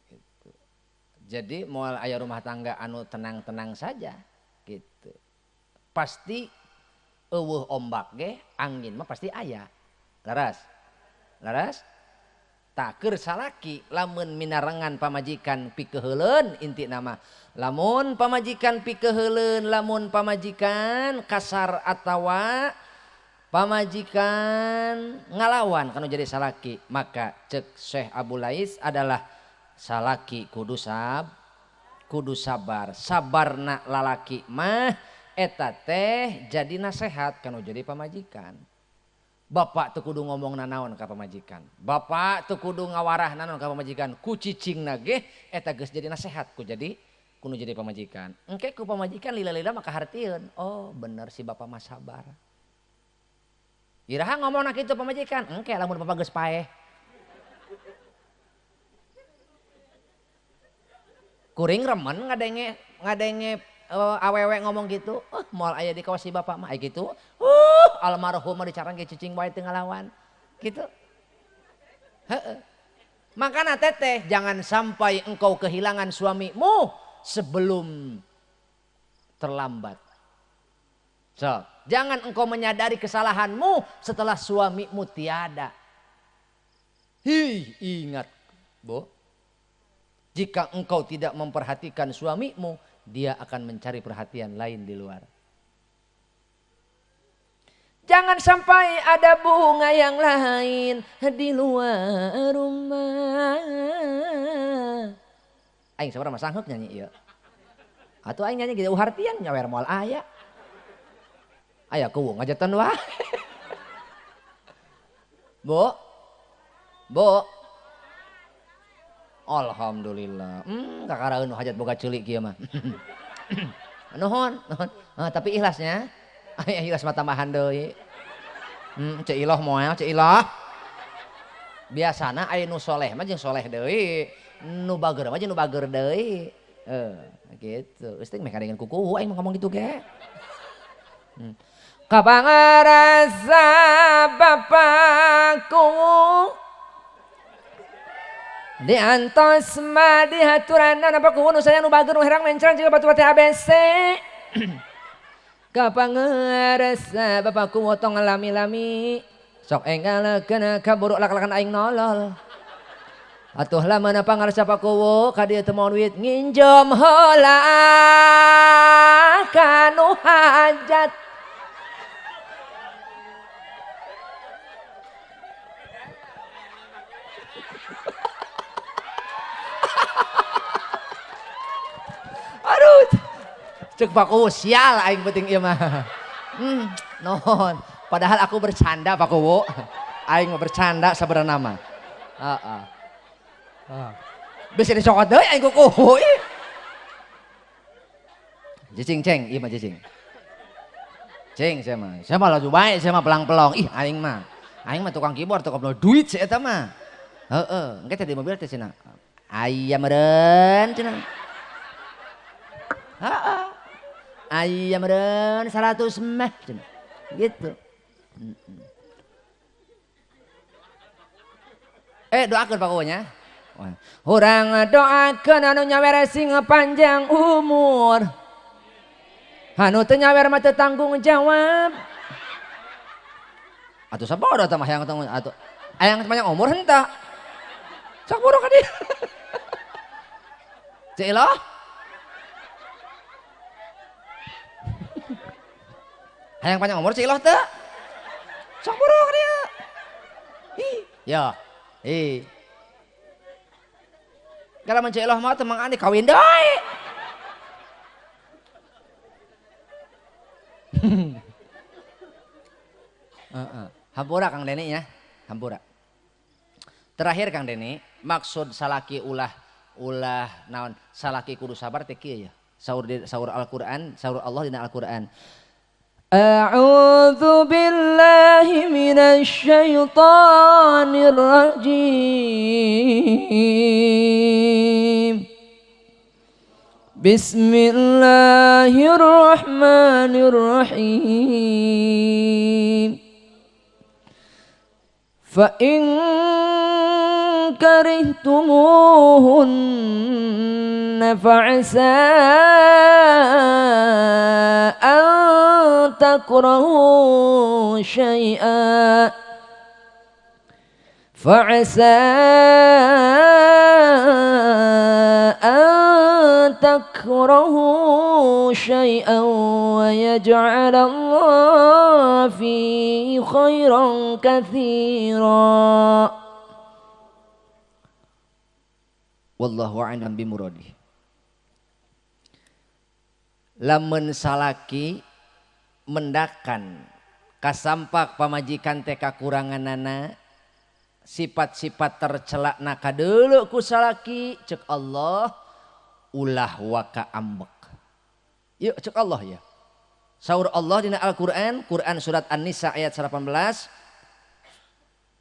Gitu. Jadi moal aya rumah tangga anu tenang-tenang saja gitu. Pasti eueuh ombak ge, angin mah pasti aya. Laras. Laras? Taker salaki lamun minarengan pamajikan pikeuheuleun inti nama. Lamun pamajikan pikeuheuleun, lamun pamajikan kasar atawa pamajikan ngalawan kanu jadi salaki, maka cek Syekh Abu Lais adalah salaki kudu kudu sabar. Sabarna lalaki mah eta teh jadi nasehat kanu jadi pamajikan. Bapak teu kudu ngomong nanaon ka pamajikan. Bapak teu kudu ngawarah nanaon ka pamajikan. Ku cicingna ge eta geus jadi nasehat ku jadi kudu jadi pamajikan. Engke ku pamajikan lila-lila maka hartieun. Oh, bener si bapak mah sabar. Iraha ngomongna kitu pamajikan, engke lamun bapak geus paeh. Kuring remen ngadenge awewe ngomong gitu, moal aya di kawas si bapak mah gitu. Almarhum mah dicarang ge cicing wae teu ngalawan. Gitu. Heeh. Makana teteh jangan sampai engkau kehilangan suamimu sebelum terlambat. So, jangan engkau menyadari kesalahanmu setelah suamimu tiada. Hi, ingat, Bu. Jika engkau tidak memperhatikan suamimu, dia akan mencari perhatian lain di luar. Jangan sampai ada bunga yang lain di luar rumah. Aing sabar mah sanghup nyanyi ieu. Atuh aing nyanyi gitu hartian nyawer moal aya. Aya kuwu ngajetan wae. Bu. Bu. Alhamdulillah. Kakaraeun hajat boga ceulik kieu mah. Nuhun, nuhun. Tapi ikhlasnya, aya ikhlas mah tambahan deui. Ceu iloh moal, ceu iloh. Biasana aya nu soleh mah jeung soleh deui, nu bager mah jeung nu bager deui. Gitu. Geus teh meh kadengeun kukuhu aing mah ngomong gitu ge. Kapangarasa bapakku di antos mah di haturanan apa kuwu nu sayang nu bager nu herang mencrang jiga batu batu ABC. Kapangarasa bapakku tong lami-lami sok enggal kena kaburuk lak-lakan aing nolol. Atuh lamun pangarsa pakuwu ka dieu teu mawa duit nginjem heula kanu hajat. Aduh, cek Pak Kuwu sial aing penting ieu mah. Nuhun. Padahal aku bercanda Pak Kuwu. Aing mah bercanda sabenerna mah. Heeh. Bisa dicokot deui aing ku kuwu. Cicing ceng, ieu mah cicing. Ceng saya mah. Saya mah laju bae, saya mah pelang-pelong. Ih aing mah. Aing mah tukang keyboard, tukang duit si eta mah. Heeh, engke teh di mobil teh cenah. Aya meureun cenah. Heeh. Aya meureun 100 mah cenah. Gitu. Doakeun Pak Kuwu nya. Urang doakeun anu nyawer sing panjang umur. Anu teu nyawer mah teu tanggung jawab. Atuh sabodo tah mah hayang tanggung atuh. Hayang panjang umur henteu. Sok bodoh ka dieu. Ceu Iloh. Hayang panjang umur Ceu Iloh teu? Sok bodoh ka dieu. Ih, ya. Ih. Kalau Ceu Iloh mah teu Mang Andi kawin deui. Hampura Kang Deni ya, hampura. Terakhir Kang Deni, maksud salaki ulah naon salaki kudu sabar teh kieu ya. Saur Al-Qur'an, saur Allah dina Al-Qur'an. A'udzu billahi minasyaitonir rajim. Bismillahirrahmanirrahim. Fa in karihtumuhunna fa'asa an takrahu syai'an fa'asa an takrahu syai'an wa yaj'al Allah fi khairan katsira. Wallahu a'lam bimuradih. Lamun salaki mendakan Kasampak pamajikan teh kakuranganana, sifat-sifat tercela na kadeuleu ku salaki, cek Allah ulah waka ambek. Yuk cek Allah ya. Saur Allah dina Al-Qur'an, Quran surat An-Nisa ayat 18,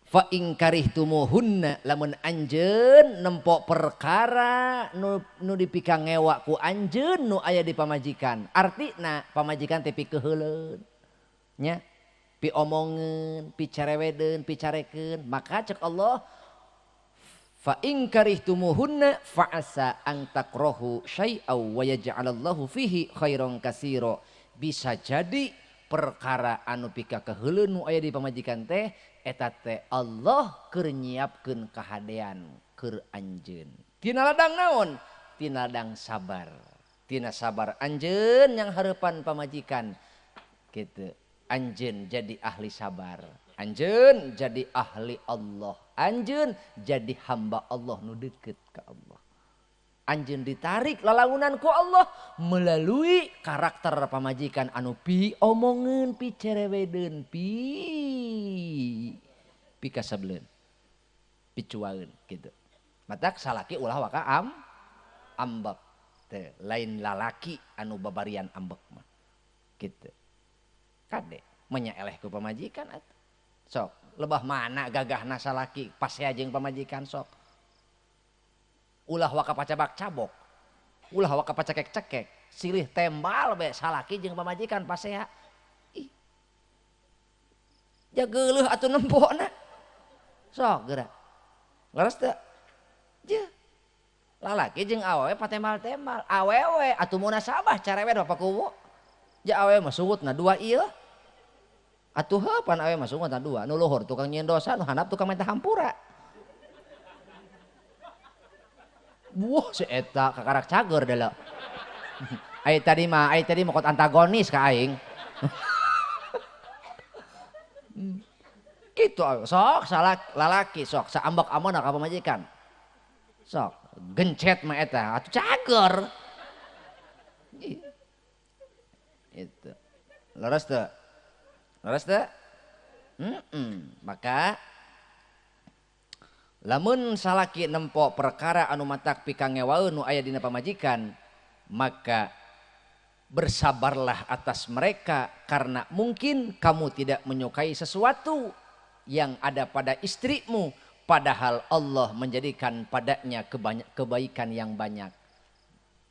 fa in karihtumuhunna lamun anjeun nempok perkara nu dipikangewa ku anjeun nu aya di pamajikan. Artina pamajikan teh pikeuheuleun nya, piomongeun, picarewedeun, picarekeun, maka cek Allah fa in karihtumuhunna fa asa an takrahu syai'aw wa yaj'alallahu fihi khairan katsira. Bisa jadi perkara anu pikakeuheuleun nu aya di pamajikan teh eta teh Allah keur nyiapkeun kahadean keur anjeun. Tina ladang naon? Tina ladang sabar. Tina sabar anjeun yang hareupan pamajikan gitu. Anjeun jadi ahli sabar, anjeun jadi ahli Allah, anjeun jadi hamba Allah nu deket ka Allah. Anjeun ditarik lalaunan ku Allah melalui karakter pamajikan anu pi omongeun, pi cerewedeun, pi pikasebleun, picuaeun gitu. Matak salaki ulah waka ambek teh, lain lalaki anu babarian ambek mah gitu. Kade menyaeleh ku pamajikan atuh. Sok lebah mana gagahna salaki pasea jeung pamajikan sok. Ulah waka pacabak cabok, ulah waka pacekek-cekek, silih tembal be salaki jeung pamajikan pasea. Ih. Ja geuleuh atuh nempokna. Sok geura. Leres teu? Je. Lalaki jeung awewe patembal-tembal, awewe atuh munasabah carewet bapak kuwu. Ja awewe mah sungutna dua ieu. Atuh heuh pan awewe mah sungutna dua, nu luhur tukang nyieun dosa, nu handap tukang minta hampura. Wah, si eta kakarak cager deuleu. Ai tadi mah kot antagonis ka aing. Kitu sok salah lalaki sok saambek amona ka pamajikan. Sok gencet mah eta atuh cager. Itu. Leres teu? Leres teu? Maka lamun salaki nempo perkara anu matak pikangewaeun nu aya dina pamajikan, maka bersabarlah atas mereka karena mungkin kamu tidak menyukai sesuatu yang ada pada istrimu, padahal Allah menjadikan padanya kebaikan yang banyak.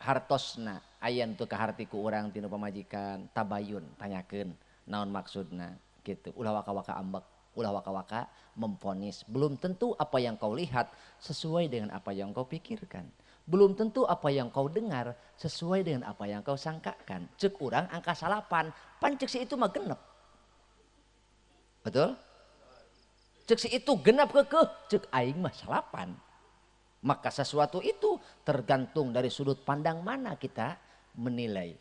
Hartosna aya nu teu kaharti ku urang tinu pamajikan, tabayun tanyakeun naon maksudna gitu. Ulah waka-waka ambek, ulah waka-waka memvonis. Belum tentu apa yang kau lihat sesuai dengan apa yang kau pikirkan. Belum tentu apa yang kau dengar sesuai dengan apa yang kau sangkakan. Cek urang angka salapan, pan cek si itu mah genep. Betul? Cek si itu genap kekeh, cek aing mah salapan. Maka sesuatu itu tergantung dari sudut pandang mana kita menilai.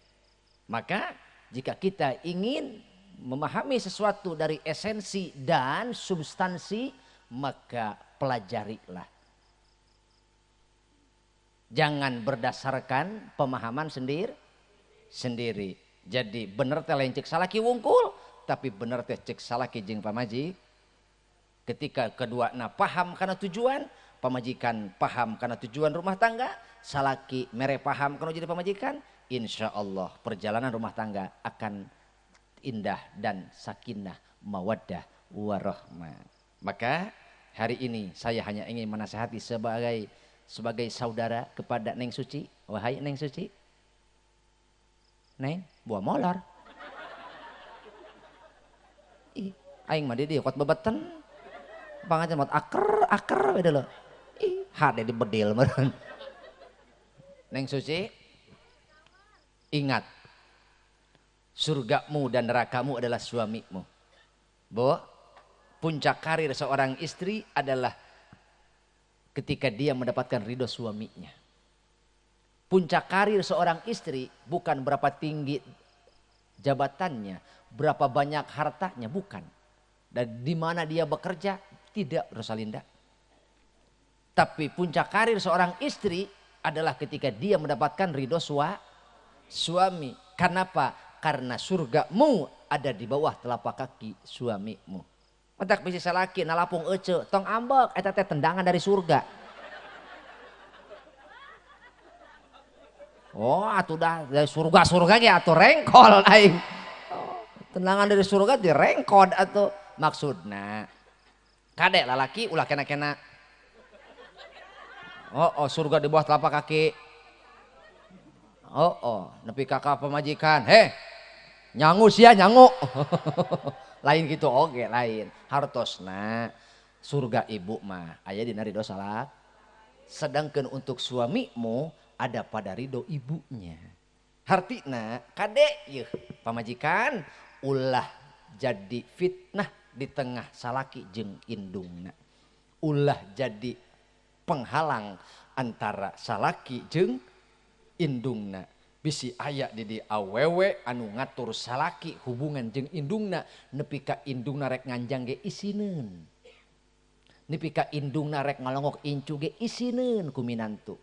Maka jika kita ingin memahami sesuatu dari esensi dan substansi, maka pelajarilah. Jangan berdasarkan pemahaman sendiri. Jadi bener teh lain cek salaki wungkul, tapi bener teh cek salaki jeung pamajik. Ketika kedua na paham karena tujuan, pamajikan paham karena tujuan rumah tangga, salaki mere paham karena jadi pamajikan, insya Allah perjalanan rumah tangga akan indah dan sakinah, mawaddah, warahmah. Maka hari ini saya hanya ingin menasehati sebagai saudara kepada Neng Suci. Wahai Neng Suci, Neng, buah molar. Ih, aing mah di kot bebeten. Pangajan mot aker aker beda loh. Ih, hade di bedil meureun. Neng Suci, ingat, surgamu dan nerakamu adalah suamimu. Bo, puncak karir seorang istri adalah ketika dia mendapatkan ridho suaminya. Puncak karir seorang istri bukan berapa tinggi jabatannya, berapa banyak hartanya, bukan. Dan di mana dia bekerja, tidak, Rosalinda. Tapi puncak karir seorang istri adalah ketika dia mendapatkan ridho suami. Kenapa? Karena surgamu ada di bawah telapak kaki suamimu. Matak bisi salaki nalapung ece, tong ambek eta teh tendangan dari surga. Oh, atuh dah dari surga-surga ge atuh rengkol aing. Oh, tendangan dari surga direngkod atuh. Maksudna kade lalaki ulah kena-kena. Oh, oh, surga di bawah telapak kaki. Oh, oh, nepi kakak pemajikan. Heh, nyangu sia nyangu. Lain gitu oge lain. Hartosna surga ibu mah aya dina ridho salak. Sedangkan untuk suamimu ada pada ridho ibunya. Hartina kade yeuh pamajikan ulah jadi fitnah di tengah salaki jeung indungna. Ulah jadi penghalang antara salaki jeung indungna. Bisi aya di di awewe anu ngatur salaki hubungan jeung indungna nepi ka indungna rek nganjang ge isineun. Nepi ka indungna rek ngalongok incu ge isineun ku minantu.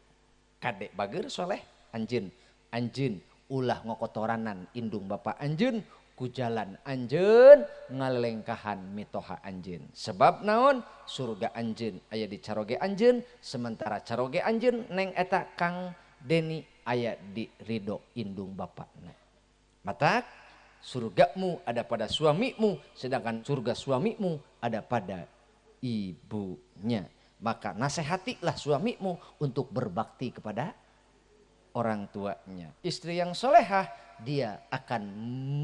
Kadek bager soleh anjeun, anjeun ulah ngokotoranan indung bapa anjeun ku jalan anjeun ngalelengkahan mitoha anjeun. Sebab naon? Surga anjeun aya di caroge anjeun, sementara caroge anjeun neng eta Kang Deni aya di ridho indung bapakna. Matak surgamu ada pada suamimu, sedangkan surga suamimu ada pada ibunya. Maka nasehatilah suamimu untuk berbakti kepada orang tuanya. Istri yang solehah, dia akan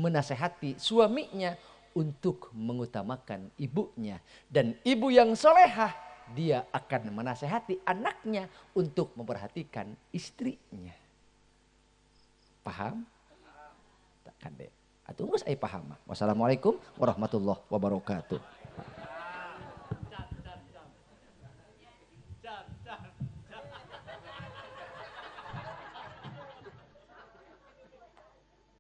menasehati suaminya untuk mengutamakan ibunya. Dan ibu yang solehah, dia akan menasehati anaknya untuk memperhatikan istrinya. Paham? Tak kade. Atuh geus aya paham. Wassalamualaikum warahmatullahi wabarakatuh.